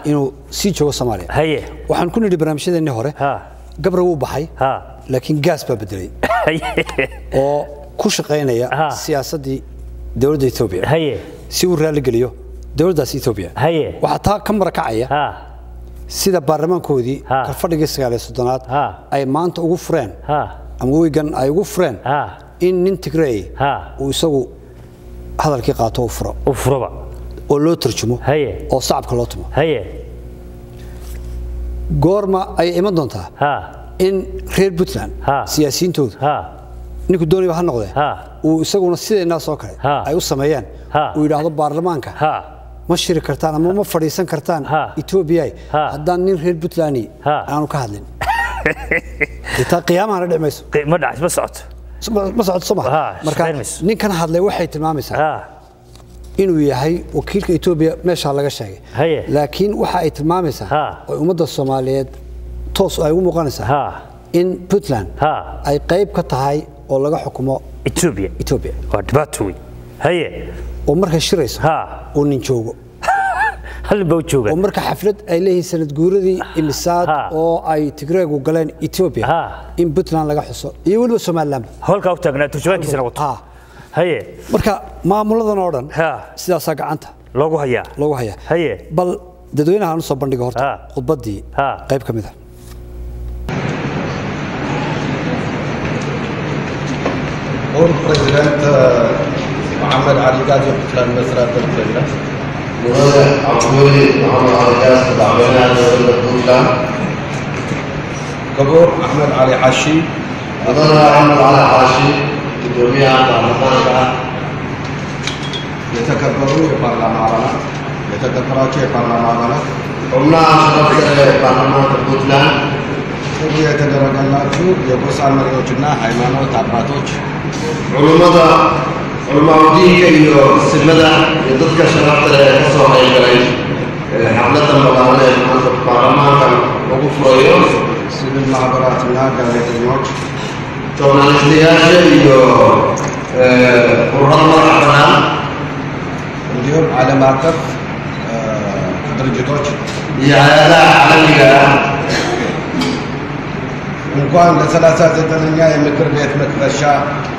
inuu sii joogo Soomaaliya. Waxaan ku nidhi barnaamijyadeennii hore Gabriel wuu baxay, laakiin gaas baa bedelay oo ku shaqaynaya siyaasaddii dowladda Ethiopia si uu raali geliyo dowladdaas Ethiopia. Waxaa taa ka marakacaya sida baarlamaankoodii kalfadhigii 39aad ay maanta ugu fureen ama wiigan ay ugu fureen in nin Tigray uu isagu hadalkii qaato u furo, u furoba oo loo tarjumo oo sacabka loo tumo. Goorma ay iman doontaa in reer Puntland siyaasiyiintoodu ninku doonaya ha noqdee uu isaguna sideenaas oo kale ay u sameeyaan, uu yidhaahdo baarlamaanka ma shiri kartaan ama ma fadhiisan kartaan Ethiopia haddaan nin reer Puntland aanu ka hadlin? Taa qiyaamahana dhici mayso, ma dhac, ma socoto, ma socoto soo maha. Marka ninkan hadlay waxay tilmaamaysaa inuu yahay wakiilka Ethiopia meesha laga sheegay, laakiin waxa ay tilmaamaysaa oo ummadda Soomaaliyeed toos ay ugu muuqanaysaa in Puntland ay qayb ka tahay oo laga xukumo Ethiopia. Ethiopia waa dhibaato weyn. Oo markay shirayso oo nin joogo, hal baa jooga, oo marka xaflad ay leeyihiin sanad guuradii imisaad oo ay Tigreegu galeen Ethiopia in Puntland laga xuso iyo weliba Somaliland howlka u taagnaa turjumaankiisana wato. Marka maamuladan oo dhan sidaasaa gacanta loogu hayaa, loogu hayaa. Bal dadweynaha aan u soo bandhigo horta khudbaddii qayb ka mid ah. ክቡር ፕሬዚደንት መሐመድ ዓሊ ጋዝ የፑንትላንድ መስተዳድር ፕሬዚደንት፣ Mudane Cabdiweli Maxamed Cali Gaas, madaxweynaha dowladda Puntland፣ ክቡር አሕመድ ዓሊ ሓሺ፣ Mudane Axmed Cali Xaashi, gudoomiyaha baarlamaanka፣ የተከበሩ የፓርላማ አባላት፣ የተከበራችሁ የፓርላማ አባላት፣ xubnaha sharafta leh ee baarlamaanka Puntland፣ ጥሪ የተደረገላችሁ የጎሳ መሪዎችና ሃይማኖት አባቶች፣ culummada, culamaaudiinka iyo simada iyo dadka sharafta leh ee ka soo qaybgalay xafladdan ballaaran ee maanta baarlamaankan lagu furayo, ሲቪል ማህበራትና ጋዜጠኞች፣ joornaalistayaasha iyo ururada madaxa bannaan፣ እንዲሁም ዓለም አቀፍ ድርጅቶች ድርጅቶች iyo hay-adaha caalamiga ah እንኳን ለ39ኛ የምክር ቤት መክፈቻ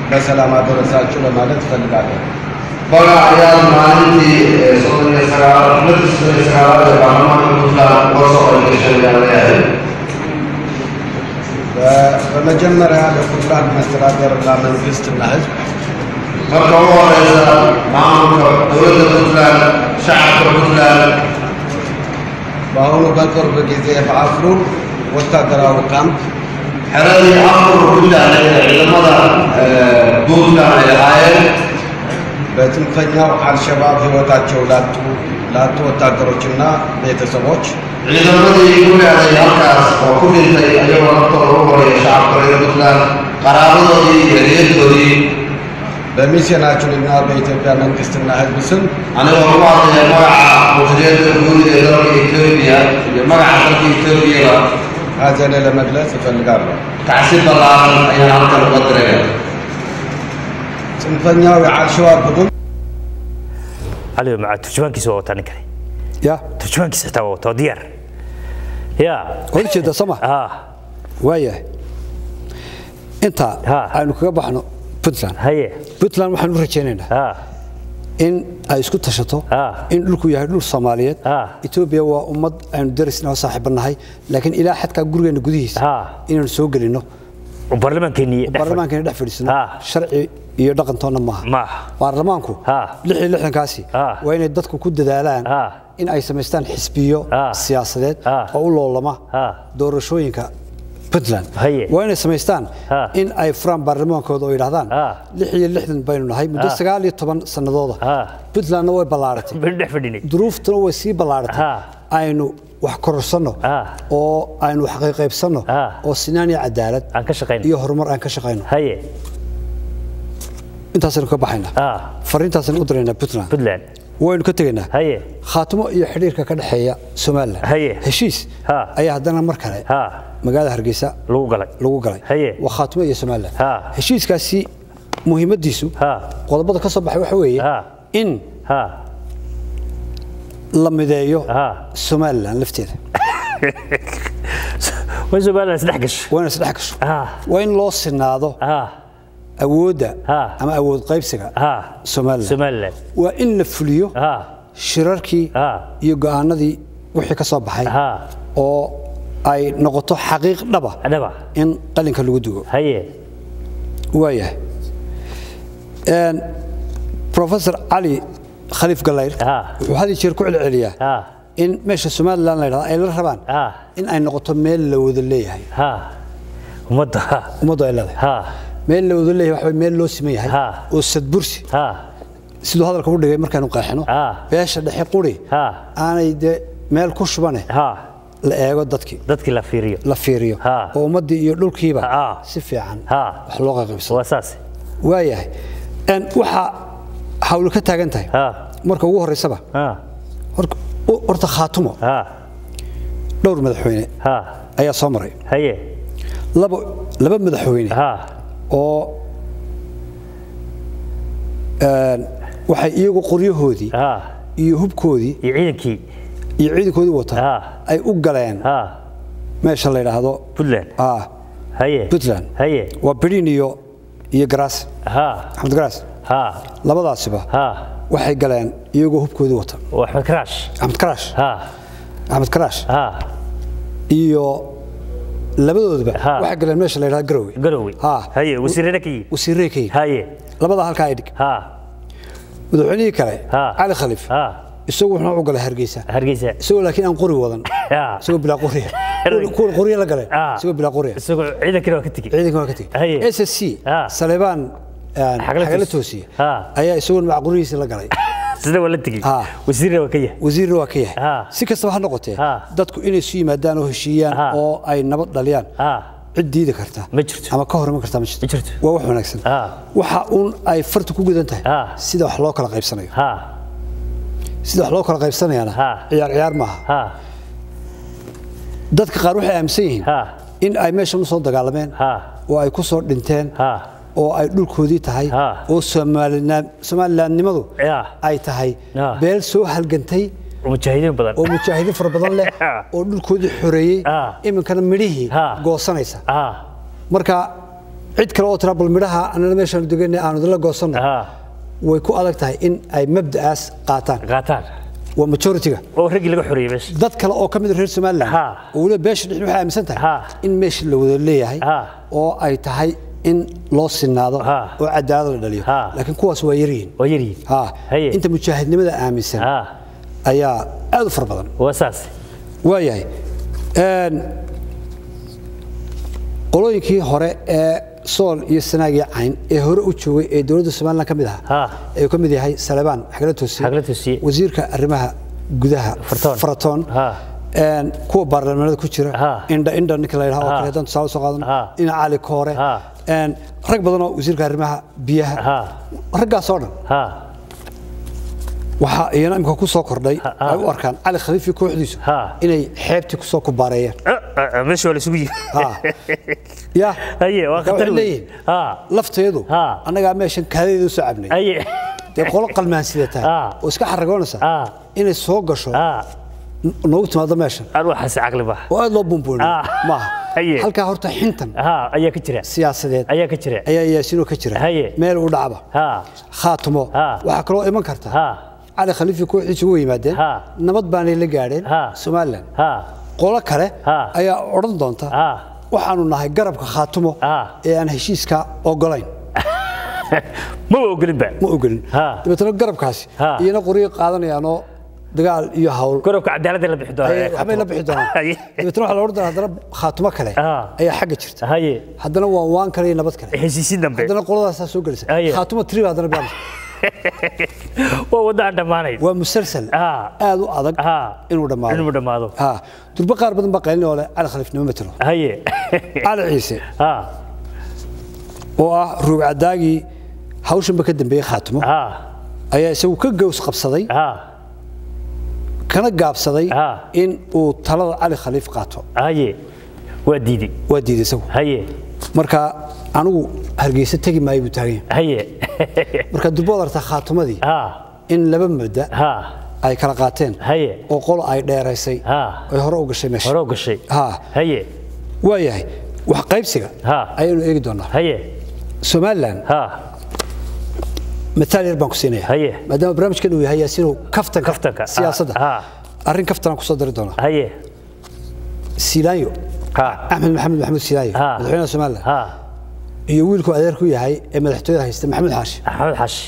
በሰላም አደረሳችሁ ለማለት እፈልጋለሁ። Baga ayaad maalintii 39aad xubintii 39aad ee baarlamaanka Puntland uga soo qayb gashay ayaan leeyahay. በመጀመሪያ ለፑንትላንድ መስተዳደርና መንግስትና ሕዝብ Marka ugu horeysa maamulka dowladda Puntland, shacabka Puntland, በአሁኑ በቅርብ ጊዜ በአፍሩር ወታደራዊ ካምፕ xeradii Afur ku taalay ee ciidamada Puntland ay lahaayeen በጽንፈኛው አልሸባብ ሕይወታቸው ላጡ ወታደሮችና ቤተሰቦች ciidamadii ku leeday halkaas oo ku dhintay ayagoo naftooda u horeeya shacabka reer Puntland, qaraabadoodii iyo ehelyadoodii, በሚስዮናችንና በኢትዮጵያ መንግስትና ሕዝብ ስም anigoo ku hadlaya magaca qunsuliyadda guud ee dalka Etoobiya iyo magaca dalka Etoobiyaba ሐዘኔ ለመግለጽ እፈልጋለሁ። tacsi ballaaran ayaan halkan uga diraya. ጽንፈኛው የአልሸባብ ቡድን Cali maca turjumaankiisa waa wataa ninkani. Ya. Turjumaankiisa xitaa waa wataa, waa diyaar ya. Waad ujeedaa soo ma? Ah. Waayahay, intaa aynu kaga baxno Puntland. Haye. Puntland waxaan u rajaynaynaa in ay isku tashato, in dhulku yahay dhul Soomaaliyeed. Ethiopia waa ummad aynu darisna oo saaxiibanahay, laakiin ilaa xadka gurigeena gudihiisa inaynu soo gelino baarlamaankeennii baarlamaankeena dhex fadhiisano sharci iyo dhaqantoonna maaha. Maaha. Baarlamaanku 66-kaasi waa inay dadku ku dadaalaan in ay samaystaan xisbiyo siyaasadeed oo u loolama doorashooyinka Puntland. Waa inay samaystaan in ay furaan baarlamaankooda oo yidhaahdaan 66 baynu nahay muddo 19 sannadooda. Puntlandna way ballaaratay, baynu dhex fadhinay, duruuftuna way sii ballaaratay. Aynu wax kororsanno oo aynu wax qaybsanno oo sinaan iyo cadaalad aan ka shaqayno iyo horumar aan ka shaqayno. Haye. Intaasaynu ka baxaynaa, fariintaasaynu u diraynaa Puntland. Puntland waynu ka tegaynaa. Haye. Khaatimo iyo xidhiirka ka dhexeeya Somaliland. Haye. Heshiis ayaa haddana mar kale magaalada Hargeysa lagu galay. Lagu galay. Haye. Waa Khaatimo iyo Somaliland. Heshiiskaasi muhiimadiisu qodobada ka soo baxay waxa weeye in la mideeyo Somaliland lafteeda. Way Somaliland isdhex gasho. Waa in isdhex gasho. Waa in loo sinaado awoodda ama awood qaybsiga Somaliland. Somaliland. Waa in la fuliyo shirarkii iyo go'aanadii wixii ka soo baxay oo ay noqoto xaqiiq dhaba dhaba in qalinka lagu dugo. Haye. Waayahay. Professor Cali Khaliif Galayr wuxuu had iyo jeer ku celceliyaa in meesha Somaliland la yidhahdo ay la rabaan in ay noqoto meel la wada leeyahay. Ummadda. Ummaddu ay leedahay. Meel la wada leeyahay waxa weeye meel loo siman yahay oo sadbursi siduu hadalka u dhigay markaanu qeexno beesha dhexe quri aanay dee meel ku shubane la eego dadkii dadkii la fiiriyo la fiiriyo oo ummaddii iyo dhulkiiba si fiican wax loo qaybsado. Waa saas. Waayahay. Waxa hawl ka taagan tahay marka ugu horeysaba horta Khaatumo dhowr madaxweyne ayaa soo maray. Haye. Laba madaxweyne oo waxay iyagu qoryahoodii iyo hubkoodii iyo ciidankii iyo ciidankoodii wata ay u galeen meesha la yidhaahdo Puntland. Haye. Puntland. Haye. Waa Bariin iyo Garaas. Axmed Garaas. Labadaasiba waxay galeen iyagoo hubkoodii wata. Waa Axmed Karaash. Axmed Karaash. Axmed Karaash. Iyo labadoodaba waxay galeen meesha la yidhaahdo Garowe. Garowe. Haye, wasiirada ka yimid. Wasiirada ka yimid. Haye. Labada halkaa ay dhig. Madaxweynihii kale Cali Khaliif isagu wuxuu u galay Hargeysa. Hargeysa. Isagoo laakiin aan qori wadan. Isagoo bilaa qori. Kuwa qoriya la galay. Isagoo bilaa qoriya. Isagoo ciidankii waa ka tegey. Ciidankii waa ka tegey. SSC Saleebaan Xagla Toosiye ayaa isagoo maca qorigiisa la galay. Sida waa la tegey. Wasiirna waa ka yahay. Wasiirna waa ka yahay. Si kastaba ha noqotee dadku inay isu yimaadaan oo heshiiyaan oo ay nabad dhaliyaan cid diidi karta ma jirto ama ka horman karta ma jirto. Jirto. Waa wax wanaagsan. Waxa uun ay fartu ku gudan tahay sida wax loo kala qaybsanayo. Sida wax loo kala qaybsanayana ciyaar ciyaar maaha. Dadka qaar waxay aaminsan yihiin in ay meeshan u soo dagaalameen oo ay ku soo dhinteen oo ay dhulkoodii tahay oo Somalilandnimadu ay tahay beel soo halgantay Mujaahidiin badan. Oo mujaahidiin fara badan leh oo dhulkoodii xoreeyey, iminkana midhihii goosanaysa. Marka cid kale oo tira bal midhaha anana meeshaan deganay aanu idinla goosanno, way ku adag tahay in ay mabda'aas qaataan. Waa majority-ga oo raggii laga xoreeyey meesha. Dad kale oo ka mid reer Somaliland oo weliba beesha dhexda waxay aaminsan tahay in meesha la wada leeyahay oo ay tahay in loo sinaado oo cadaalad la dhaliyo, laakiin kuwaas waa yaryihiin. Waa yaryihiin. Inta mujaahidnimada aaminsan ayaa aad u fara badan. Waa saas. Waayahay, qolooyinkii hore ee Sool iyo Sanaag iyo Cayn ee hore u joogay ee dowladda Somaliland ka mid ahaa, ee uu ka mid yahay Salebaan Xagla Toosiye, wasiirka arrimaha gudaha Faratoon, kuwa baarlamaanada ku jira, indha indha ninka la yidhaha oo kale haddaan tusaale soo qaadano, ina Cali Koore, rag badan oo wasiirka arrimaha biyaha, raggaas oo dhan waxaa iyana imika ku soo kordhay ay u arkaan Cali Khaliif iyo kooxdiisu inay xeebtii ku soo kubaareeyeen. Meesha waa la isugu yimi. Ya haye, waa khatar leeyihin lafteedu, annagaa meeshan kaadadeedu soo cabnay. Haye, dee qolo qalmaan sidataa oo iska xaragoonaysa inay soo gasho noogu timaado meeshan waxaas caqli ba oo aad loo buunbuuniyo maaha. Halkaa horta xintan ayaa ka jira siyaasadeed ayaa ka jira, ayaa Yaasinoo ka jira meel u dhacba Khaatumo. Waxaa kaloo iman karta Cali Khaliif kooxdiisu ugu yimaadeen nabad baanay la gaadheen Somaliland, qolo kale ayaa odhan doonta waxaanu nahay garabka Khaatumo ee aan heshiiska ogolayn. Ma ogolinba, ma ogolin. Dabeetana garabkaasi iyana qoryo qaadanayaanoo dagaal iyo hawl garabka cadaaladda la bixi doonaa, waxbay la bixi doonaan. Dabeetana waxaa la odhan doonaa haddana Khaatumo kale ayaa xagga jirta, haddana waa waan kale iyo nabad kale, heshiisiin dambe, haddana qoladaasaa soo gelaysa Khaatumo triba, haddana bilaabmaysa. Waa wadda aan dhammaanayn, waa musalsal aad u adag inuu dhammaado, inuu dhammaado. Durba qaar badan baa qaylin oo leh Cali Khaliif nima matalo. Cali Ciise oo ah ruug cadaagii hawshanba ka dambeeyey Khaatumo ayaa isagu ka gows qabsaday kana gaabsaday in uu talada Cali Khaliif qaato. Waa diiday, waa diiday isagu. Marka anigu Hargeysa tegi maayo buu taagan yahay. Marka durba waad aragtaa Khaatumadii in laba muddo ay kala qaateen oo qolo ay dheeraysay ay hore u gashay meesha, hore u gashay. Waayahay, wax qaybsiga ayaynu eegi doonaa. Somaliland mataal yar baan ku siinaya, maadaama barnaamijkan uu yahay Yaasiinow kaftanka siyaasadda, arrin kaftanaan kusoo dari doonaa. Siilaanyo, Axmed Maxamed Maxamuud Siilaanyo, madaxweynaha Somaliland, iyo wiilku adeerku yahay ee madaxtooyada haysta Maxamuud Xaashi, Maxamuud Xaashi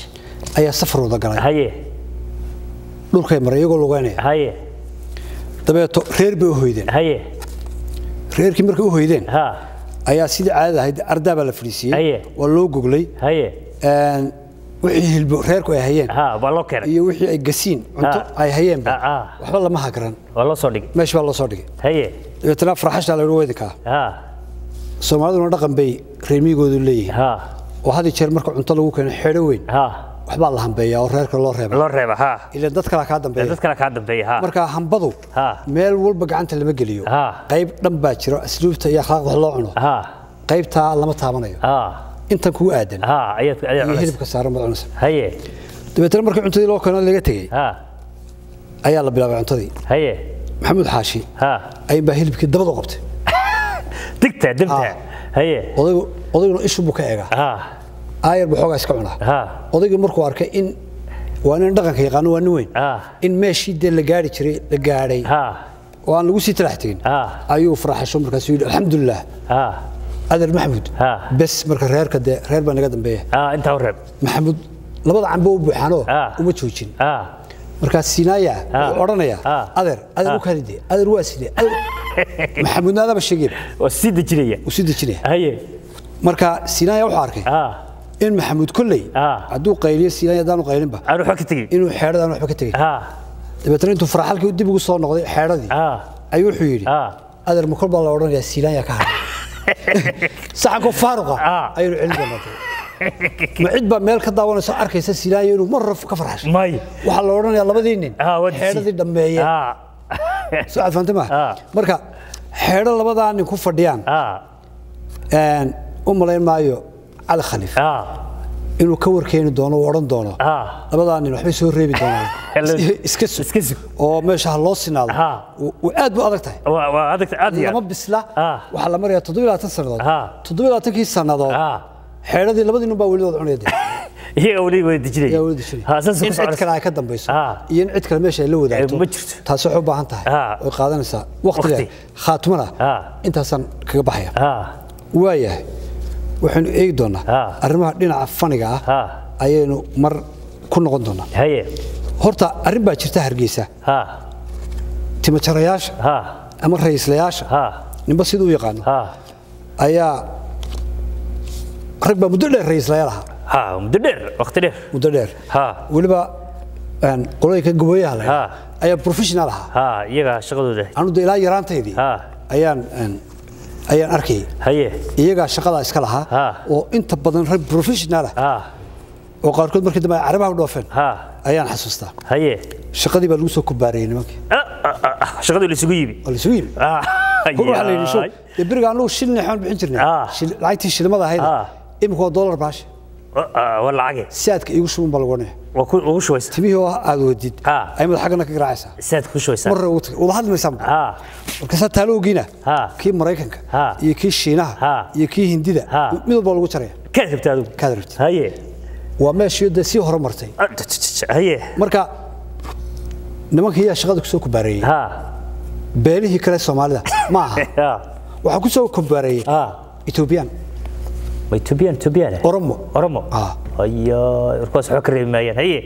ayaa safar wada galay. Dhulkay maray iyagoo lugeynaya. Dabeeto reer bay u hoydeen. Reerkii markay u hoydeen ayaa sidii caadada ahayd ardaa baa la fadhiisiiyey, waa loo goglay, wixii hilbo reerku ay hayeen iyo wixii ay gasiin cunto ay hayeenba waxba lama hagran, waa loo soo dhigay, meesha baa loo soo dhigay. Dabeetana farxashaa la yidhi weydinkaa. Soomaaliduna dhaqan bay reer miyigoodu leeyihiin oo had iyo jeer marka cunto lagu keeno xeedho weyn waxbaa la hambeeyaa oo reerka loo reeba, loo reeba. Ilaan dad kale kaa dambeeya, dad kale kaa dambeeya. Marka hambadu meel walba gacanta lama geliyo, qayb dhan baa jiro asluubta iyo akhlaaqda wax loo cuno, qaybtaa lama taabanayo, intan kugu aadan iyo hilibka saaran baad cunaysa. Dabeetana markii cuntadii loo keeno laga tegey ayaa la bilaabay cuntadii. Maxamuud Xaashi ayuunbaa hilibkii dabada u qabtay. Digta dimta. Odayguna ishu buu ka eegaa, aayar buu xoogaa iska cunaa. Odaygii markuu arkay in waa nin dhaqanka yaqaano, waa nin weyn, in meeshii dee la gaari jiray la gaadhay oo aan lagu sii talax tegin, ayuu farxasho markaasuu yidhi alxamdulilah adeer Maxamuud, bes marka reerka dee reer baa naga dambeeya intaa u reeb. Maxamuud labada cambo u buuxaanoo uma joojin. Markaas Siinaaya wuxuu odhanayaa adeer, adeer u kaadide, adeer waa sidee, Maxamuudna adaba sheegayba waa sii dejinaya, wuu sii dejinaya. Marka Siinaaya wuxuu arkay in Maxamuud kolley hadduu qayliyo Siinaaya haddaanu qaylinba aan waxba ka tegin, inuu xeedhada aan waxba ka tegin. Dabeetana intuu faraxalkii dib ugu soo noqday xeedhadii ayuu wuxuu yidhi adeer ma kol baa la odhanayaa Siinaaya ka hadhay saxanko faaruqa ayaynu celin doonaa. Ma cid baa meel ka daawanaysa arkaysa Siinaaya inuu mar hore ka farxashay? Waxaa la odhanayaa labadii nin xeedhadii dhammeeye. Soo aad fahantay maaha? Marka xeedho labadaa nin ku fadhiyaan u malayn maayo Cali Khaliif Inuu ka warkeeni doono oo oran doono labadaa nin waxbay soo reebi doonaan iska sug oo meesha ha loo sinaado aad bu adag tahay waa adag aad lama bisla waxaa la marayaa 27 sannadood 27kii sannadood xeeradii labadii nin baa weli wada cunaya iyaga weli wada dejinaya in cid kale ay ka dambayso iyo in cid kale meesha ay la wadaagto taasi waxay u baahan tahay way qaadanaysaa waqti dheer khaatumana intaasaan kaga baxaya waayahay waxaynu eegi doonaa arrimaha dhinaca faniga ah ayaynu mar ku noqon doonaa horta arrin baa jirta Hargeysa timajarayaasha ama ra'iislayaasha ninba siduu u yaqaano ayaa rag baa muddo dheer ra'iislayaal ahaa muddo dheer waqti dheer muddo dheer weliba qolooyinka gaboyaha la ayaa professional ahaa iyaga shaqadooda anu de ilaa yaraantaydii ayaan arkay iyaga shaqada iska lahaa oo inta badan rag professional ah oo qaarkood markii dambe carabaha u dhoofeen ayaan xasuustaa shaqadii baa lagu soo kubaarayay nimankii shaqadii la isugu yimi la isugu yimi waxa la yidhi show dee beriga anugu shilin waxaan bixin jirnay lacagtii shilimada ahayd imika waa dollar baash waa lacage saadka iigu shuban baa lagu odhanaya waa ku ugu shubaysaa timihii oo aad wadid ay madax xaggana ka garaacaysaa saad ku shubaysaa marra ugu tagay wada hadli maysaa markaasaa taaloogiina kii Maraykanka iyo kii Shiinaha iyo kii Hindida mid walba lagu jaraya kaad rabtaa adigu kaad rabtid haye waa meeshii dee sii horumartay haye marka nimankii ayaa shaqada ku soo kubaareeyey beelihii kale Soomaalida ma aha waxaa ku soo kubaareeyey Ethiopian Ethiopian Ethiopian Oromo Oromo ayo warkaas wax ka reebi maayaan haye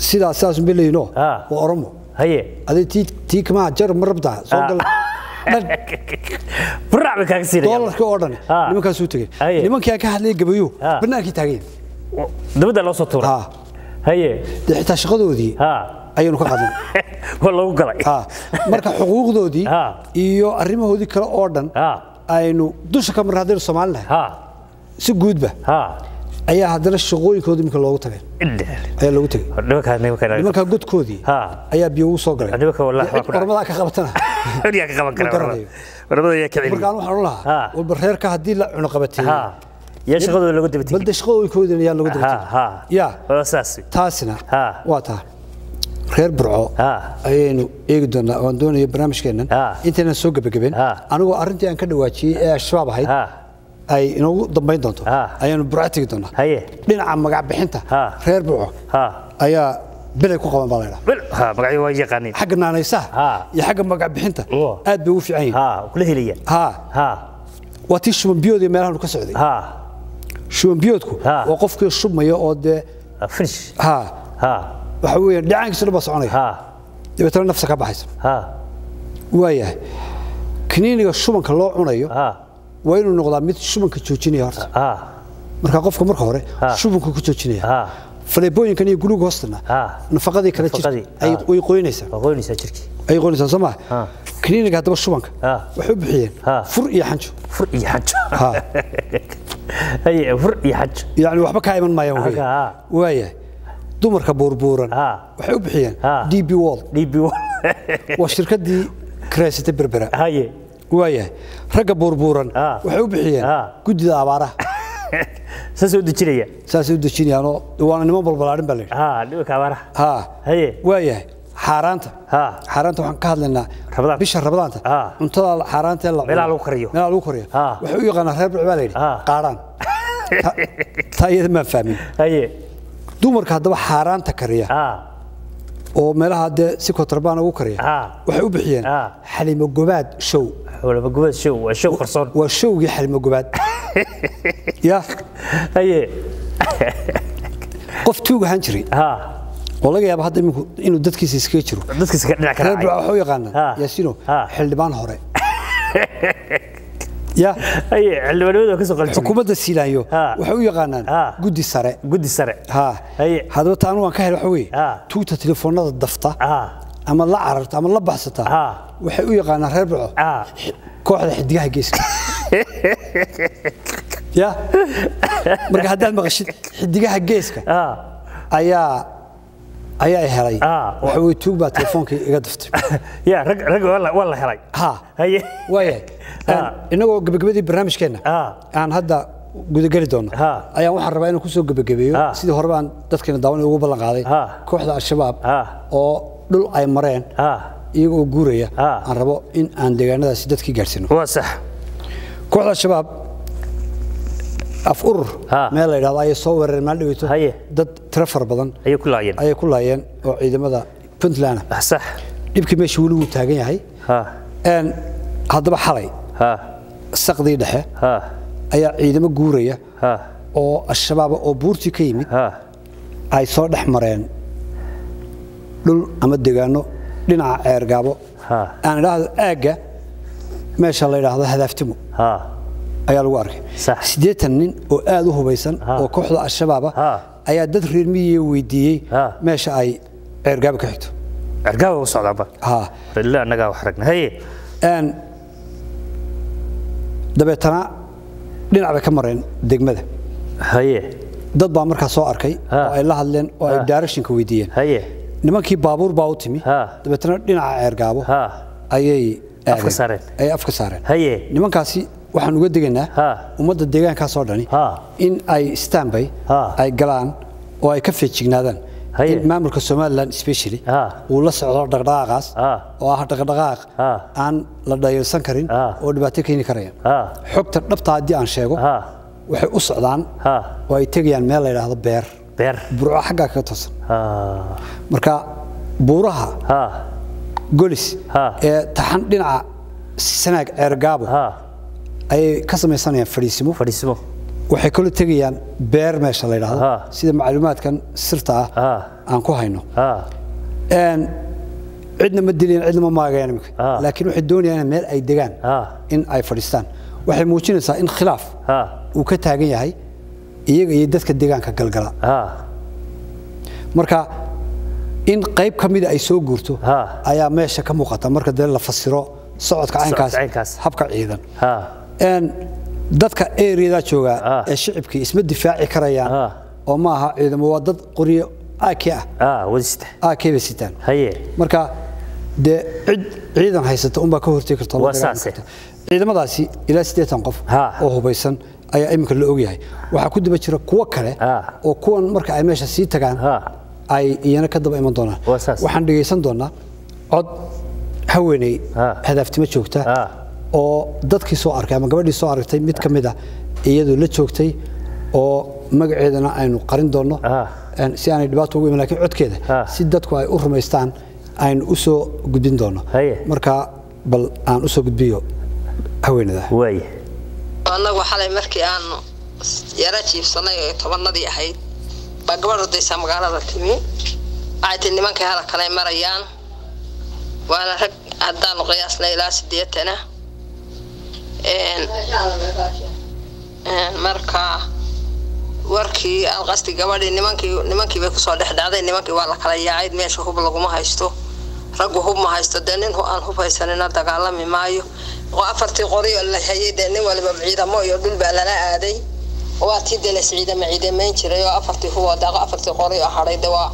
sidaas un bilayno waa Oromo haye adii tii kama jar marabta soo gal buraac bay kaaga siinayaan doolarkii oo dhan nimankaas uu tagay nimankii ka hadlay gabayo banaankii taageen dabada loo soo tuuray haye dee xitaa shaqadoodii ayaynu ka qadnay waa loogu galay marka xuquuqdoodii iyo arrimahoodii kale oo dhan aynu dusha ka marnay haddaynu Soomaali nahay si guudba ayaa haddana shaqooyinkoodii iminka loogu tagay ayaa loogu tagay nimanka godkoodii ayaa biyo ugu soo galay ormadaa ka qabatana ka qaban kara ormada ayaa ka celiya markaan waxaan u lahaa walba reerka haddii la cunuqabateeyey yaa shaqadooda looga daba tegey balde shaqooyinkoodina yaa looga daba tegey ya saas taasina waa taa reer Burco ayaynu eegi doonaa waan doonaya barnaamijkeennan intaynan soo gebagabeen anigoo arrintii aan ka dhawaajiyey ee al-shabaab ahayd ay inoogu dambayn doonto ayaanu Burco tegi doonaa dhinaca magac bixinta reer Burco ayaa bilay ku qaban baa la yidhaha magacyo waa yaqaaniin xagga naanaysaha iyo xagga magac bixinta aad bay ugu fiican yihiin kula helayaan waa tii shuban biyood iyo meelahan ka socday shuban biyoodku waa qofkii shubmaya oo dee finish waxa weeyaan dhacaankiisa dhan baa soconaya dabeetana nafsa ka baxaysa waayahay kiniiniga shubanka loo cunayo waa inuu noqdaa mid shubanka joojinaya horta marka qofka marka hore shubanka ku joojinaya faleebooyinkan iyo guluga hoostana nafaqadii kale jirta way qoynaysaa jirkii ay qoynaysaa soo ma kiniiniga haddaba shubanka waxay u bixiyeen fur iyo xanjo fur iyo xanjo haye fur iyo xanjo yacni waxba kaa iman maayaan waayahay dumarka buurbuuran waxay u bixiyeen DB World DB World waa shirkaddii kiraysatay Berbera haye waayahay ragga buurbuuran waxay u bixiyeen guddida abaaraha saasay u dejinayaan saasay u dejinayaanoo waana niman balbalaarin baa la yidhi nimanka abaaraha haye waayahay xaaraanta xaaraanta waxaan ka hadlaynaa bisha rabadaanta cuntada xaaraanta la meelaha lagu kariyo meelaha lagu kariyo waxay u yaqaanaa reer Burco baa la yidhi qaaraan taa iyada maan fahmin haye dumarka haddaba xaaraanta kariya oo meelaha dee si kontrabaan ugu kariya waxay u bixiyeen xalimo gobaad show xalimo gobaad show waa show qarsoon waa showgii xalimo gobaad ya haye qof tuug ahaan jiray oo laga yaabo hadda iminku inuu dadkiisa iskaga jiro dadkiisa ka dhinac ka raacay reer Burco waxay u yaqaanaan Yaasiino xildhibaan hore ya haye xildhibaanimada ka soo qalin xukuumadda Siilaanyo waxay u yaqaanaan guddi sare guddi sare haye hadaba taan waan ka helay waxa weeye tuugta telefoonada dafta ama la cararta ama la baxsata waxay u yaqaanaan reer Burco kooxda xidigaha geeska ya marka haddaad maqashid xidigaha geeska ayaa helay waxa weeye tuug baa telefoonkii iga daftay ya rag rag waa la helay haye waayahay inagoo gabagabadii barnaamijkeenna aan hadda gudageli doono ayaan waxaan rabaa inaan kusoo gebagabeeyo sidii hore baan dadkeena daawan ugu ballan qaaday kooxda Al-Shabaab oo dhul ay mareen iyagoo guuraya aan rabo in aan deegaanadaasi dadkii gaarsiino. Waa sax. Kooxda Al-Shabaab af urur meel la yiraahdo ay soo weerareen maalin dhaweyto dad tiro fara badan ayay ku laayeen oo ciidamada Puntland. Sax. Dhibkii meesha weli wuu taagan yahay. Haddaba xalay saqdii dhexe ayaa ciidamo guuraya oo Al-Shabaab oo buurtii ka yimid ay soo dhex mareen dhul ama deegaano dhinaca Ceergaabo aan idhaahdo aagga meesha la yidhaahdo Hadaaftimo ayaa lagu arkay. 80 nin oo aad u hubaysan oo kooxda Al-Shabaab ayaa dad reer miyiga weydiiyey meesha ay Ceergaabo ka xigto. Ceergaabo u socdaaba. Bilaa annaga wax ragnay. Haye. Dabeetana dhinac bay ka mareen degmada. Haye. Dad baa markaa soo arkay oo ay la hadleen oo ay directionka weydiiyeen. Haye. Nimankii baabuur baa u timi. Dabeetana dhinaca Ceergaabo ayay afka saareen. Ay afka saareen. Haye. Nimankaasi waxaan uga digaynaa ummadda deegaankaas oo dhani in ay standby ay galaan oo ay ka feejignaadaan in maamulka Somaliland especially uu la socdo dhaqdhaqaaqaas oo ah dhaqdhaqaaq aan la dhayalsan karin oo dhibaato keeni karaya. Xogta dhabta haddii aan sheego waxay u socdaan oo ay tegayaan meel la yiraahdo beer burco xagga ka toosan. Marka buuraha Golis ee taxan dhinaca Sanaag Ceergaabo ay ka samaysanayaan fariisimo. Waxay kala tagayaan beer meesha la yiraahdo sida macluumaadkan sirta ah aan ku hayno. Cidna ma dileen cidna ma maagayaan imika, laakiin waxay doonayaan meel ay degaan in ay fadhiistaan. Waxay muujinaysaa in khilaaf uu ka taagan yahay iyaga iyo dadka deegaanka galgala. Marka in qayb ka mid ay soo guurto ayaa meesha ka muuqata marka dee la fasiro socodka caynkaas habka ciidan. Dadka area jooga ee shicibkii isma difaaci karayaan oo ma aha ciidamo, waa dad qoriyo AK ah wadista AK bay sitaan. Haye. Marka dee cid ciidan haysata unbaa ka hortegi karta. Ciidamadaasi ilaa 80 qof oo hubaysan ayaa iminka la ogyahay. Waxaa ku daba jira kuwo kale oo kuwan marka ay meesha sii tagaan ay iyana ka daba iman doonaan. Waxaan dhegeysan doonaa cod haweeney Hadaaftimo joogta oo dadkii soo arkay ama gabadhii soo aragtay mid ka mid ah iyadoo la joogtay oo magaceedana aynu qarin doono si aanay dhibaato ugu iman, laakiin codkeeda si dadku ay u rumaystaan aynu u soo gudbin doono. Marka bal aan u soo gudbiyo haweeneyda. Way. Annagu xalay markii aan yara jiifsanay oo tobanadii ahayd baa gabadh ordaysa magaalada timi. Waxay tii nimankii halkan ay marayaan waana rag haddaanu qiyaasnay ilaa 80. Marka warkii alqasti gabadhii nimankii bay kusoo dhex dhacday. Nimankii waa la kala yaacay, meesha hub laguma haysto, raggu hub ma haysto, dee nin aan hub haysanina dagaalami maayo. Oo afartii qori oo la hayay dee nin waliba ciidamo iyo dhul baa lala aaday. Waa tii dee las ciidamo ciidamayn jiray oo afartii hub oo daaqo afartii qori oo hadhay dee waa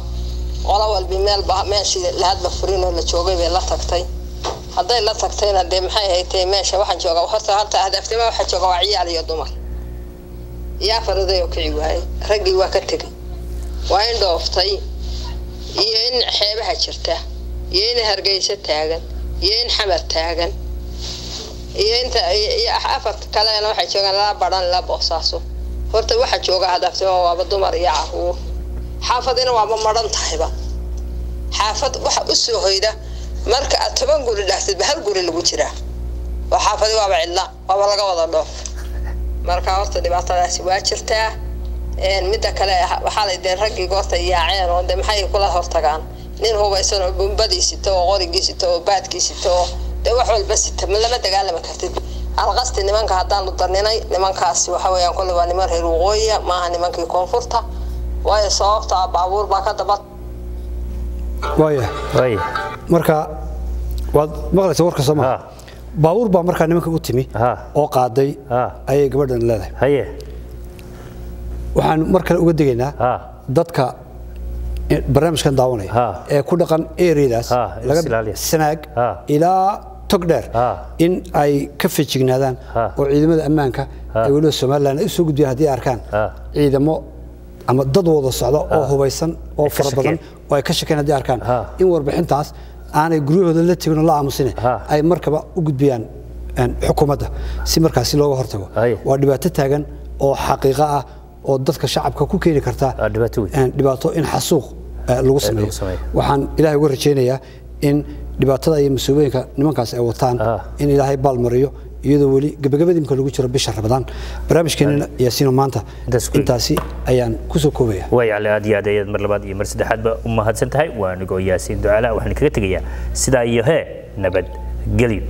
qola walbi meelba meeshii lahadba furin oo la joogay bay la tagtay. Hadday la tagtayna dee maxay ahayd meesha waxaan joogaa horta halta Hadaaftimo waxaa jooga waa ciyaal iyo dumar iyo afar oday oo kici waayey. Raggii waa ka tegey, waa in dhooftay iyo in xeebaha jirta iyo in Hargeysa taagan iyo in Xamar taagan iyo inta iyo afarta kalena waxay joogaan lala baran la Boosaaso. Horta waxa jooga Hadaaftimo waaba dumar iyo caruur. Xaafadina waaba maran tahayba. Xaafad waxa u soo hoyda marka aad 10 guri dhaaftid hal guri lagu jiraa oo xaafadi waaba cidla waaba laga wada dhoof. Marka horta dhibaatadaasi waa jirtaa. Midda kale waxaa la dee raggii goorta yaaceen oo dee maxay kula hortagaan nin hubaysan oo bumbadii sito oo qorigii sito oo baadkii sito oo dee wax walba sita ma lama dagaalami kartid. Alqasti nimanka haddaanu darninay nimankaasi waxa weeyaan kolley waa niman reer waqooyiya maaha nimankii koonfurta, waayo sababta baabuur baa ka daba. Waaya. Marka waad maqlaysaa warka Soomaa. Baabuur baa markaa nimanka u timi oo qaaday ayay gabadhan leedahay. Haye. Waxaan mar kale uga digaynaa dadka barnaamijkan daawanaya ee ku dhaqan areadaas laga Sanaag ilaa Togdheer in ay ka feejignaadaan oo ciidamada ammaanka ay weliba Somaliland ay u soo gudbiyaan haddii ay arkaan ciidamo ama dad wada socda oo hubaysan oo fara badan oo ay ka shakeen, haddii arkaan in warbixintaas aanay guryahooda la tegin oo la aamusine, ay markaba u gudbiyaan xukuumadda si markaasi looga hortago. Waa dhibaato taagan oo xaqiiqo ah oo dadka shacabka ku keeni karta dhibaato in xasuuq lagu sameeyo. Waxaan Ilaahay uga rajaynayaa in dhibaatada iyo masuubooyinka nimankaas ay wataan in Ilaahay baalmariyo, iyadoo weli gabagabadii imka lagu jiro bisha Ramadaan. Barnaamijkeenina, Yaasiino, maanta intaasi ayaan kusoo koobaya. Way Cali, aad iyo aad ayaad mar labaad iyo mar saddexaadba u mahadsan tahay. Waa anigoo Yaasiin Ducaala, waxaan kaga tegayaa sidaa iyo hee nabad gelyo.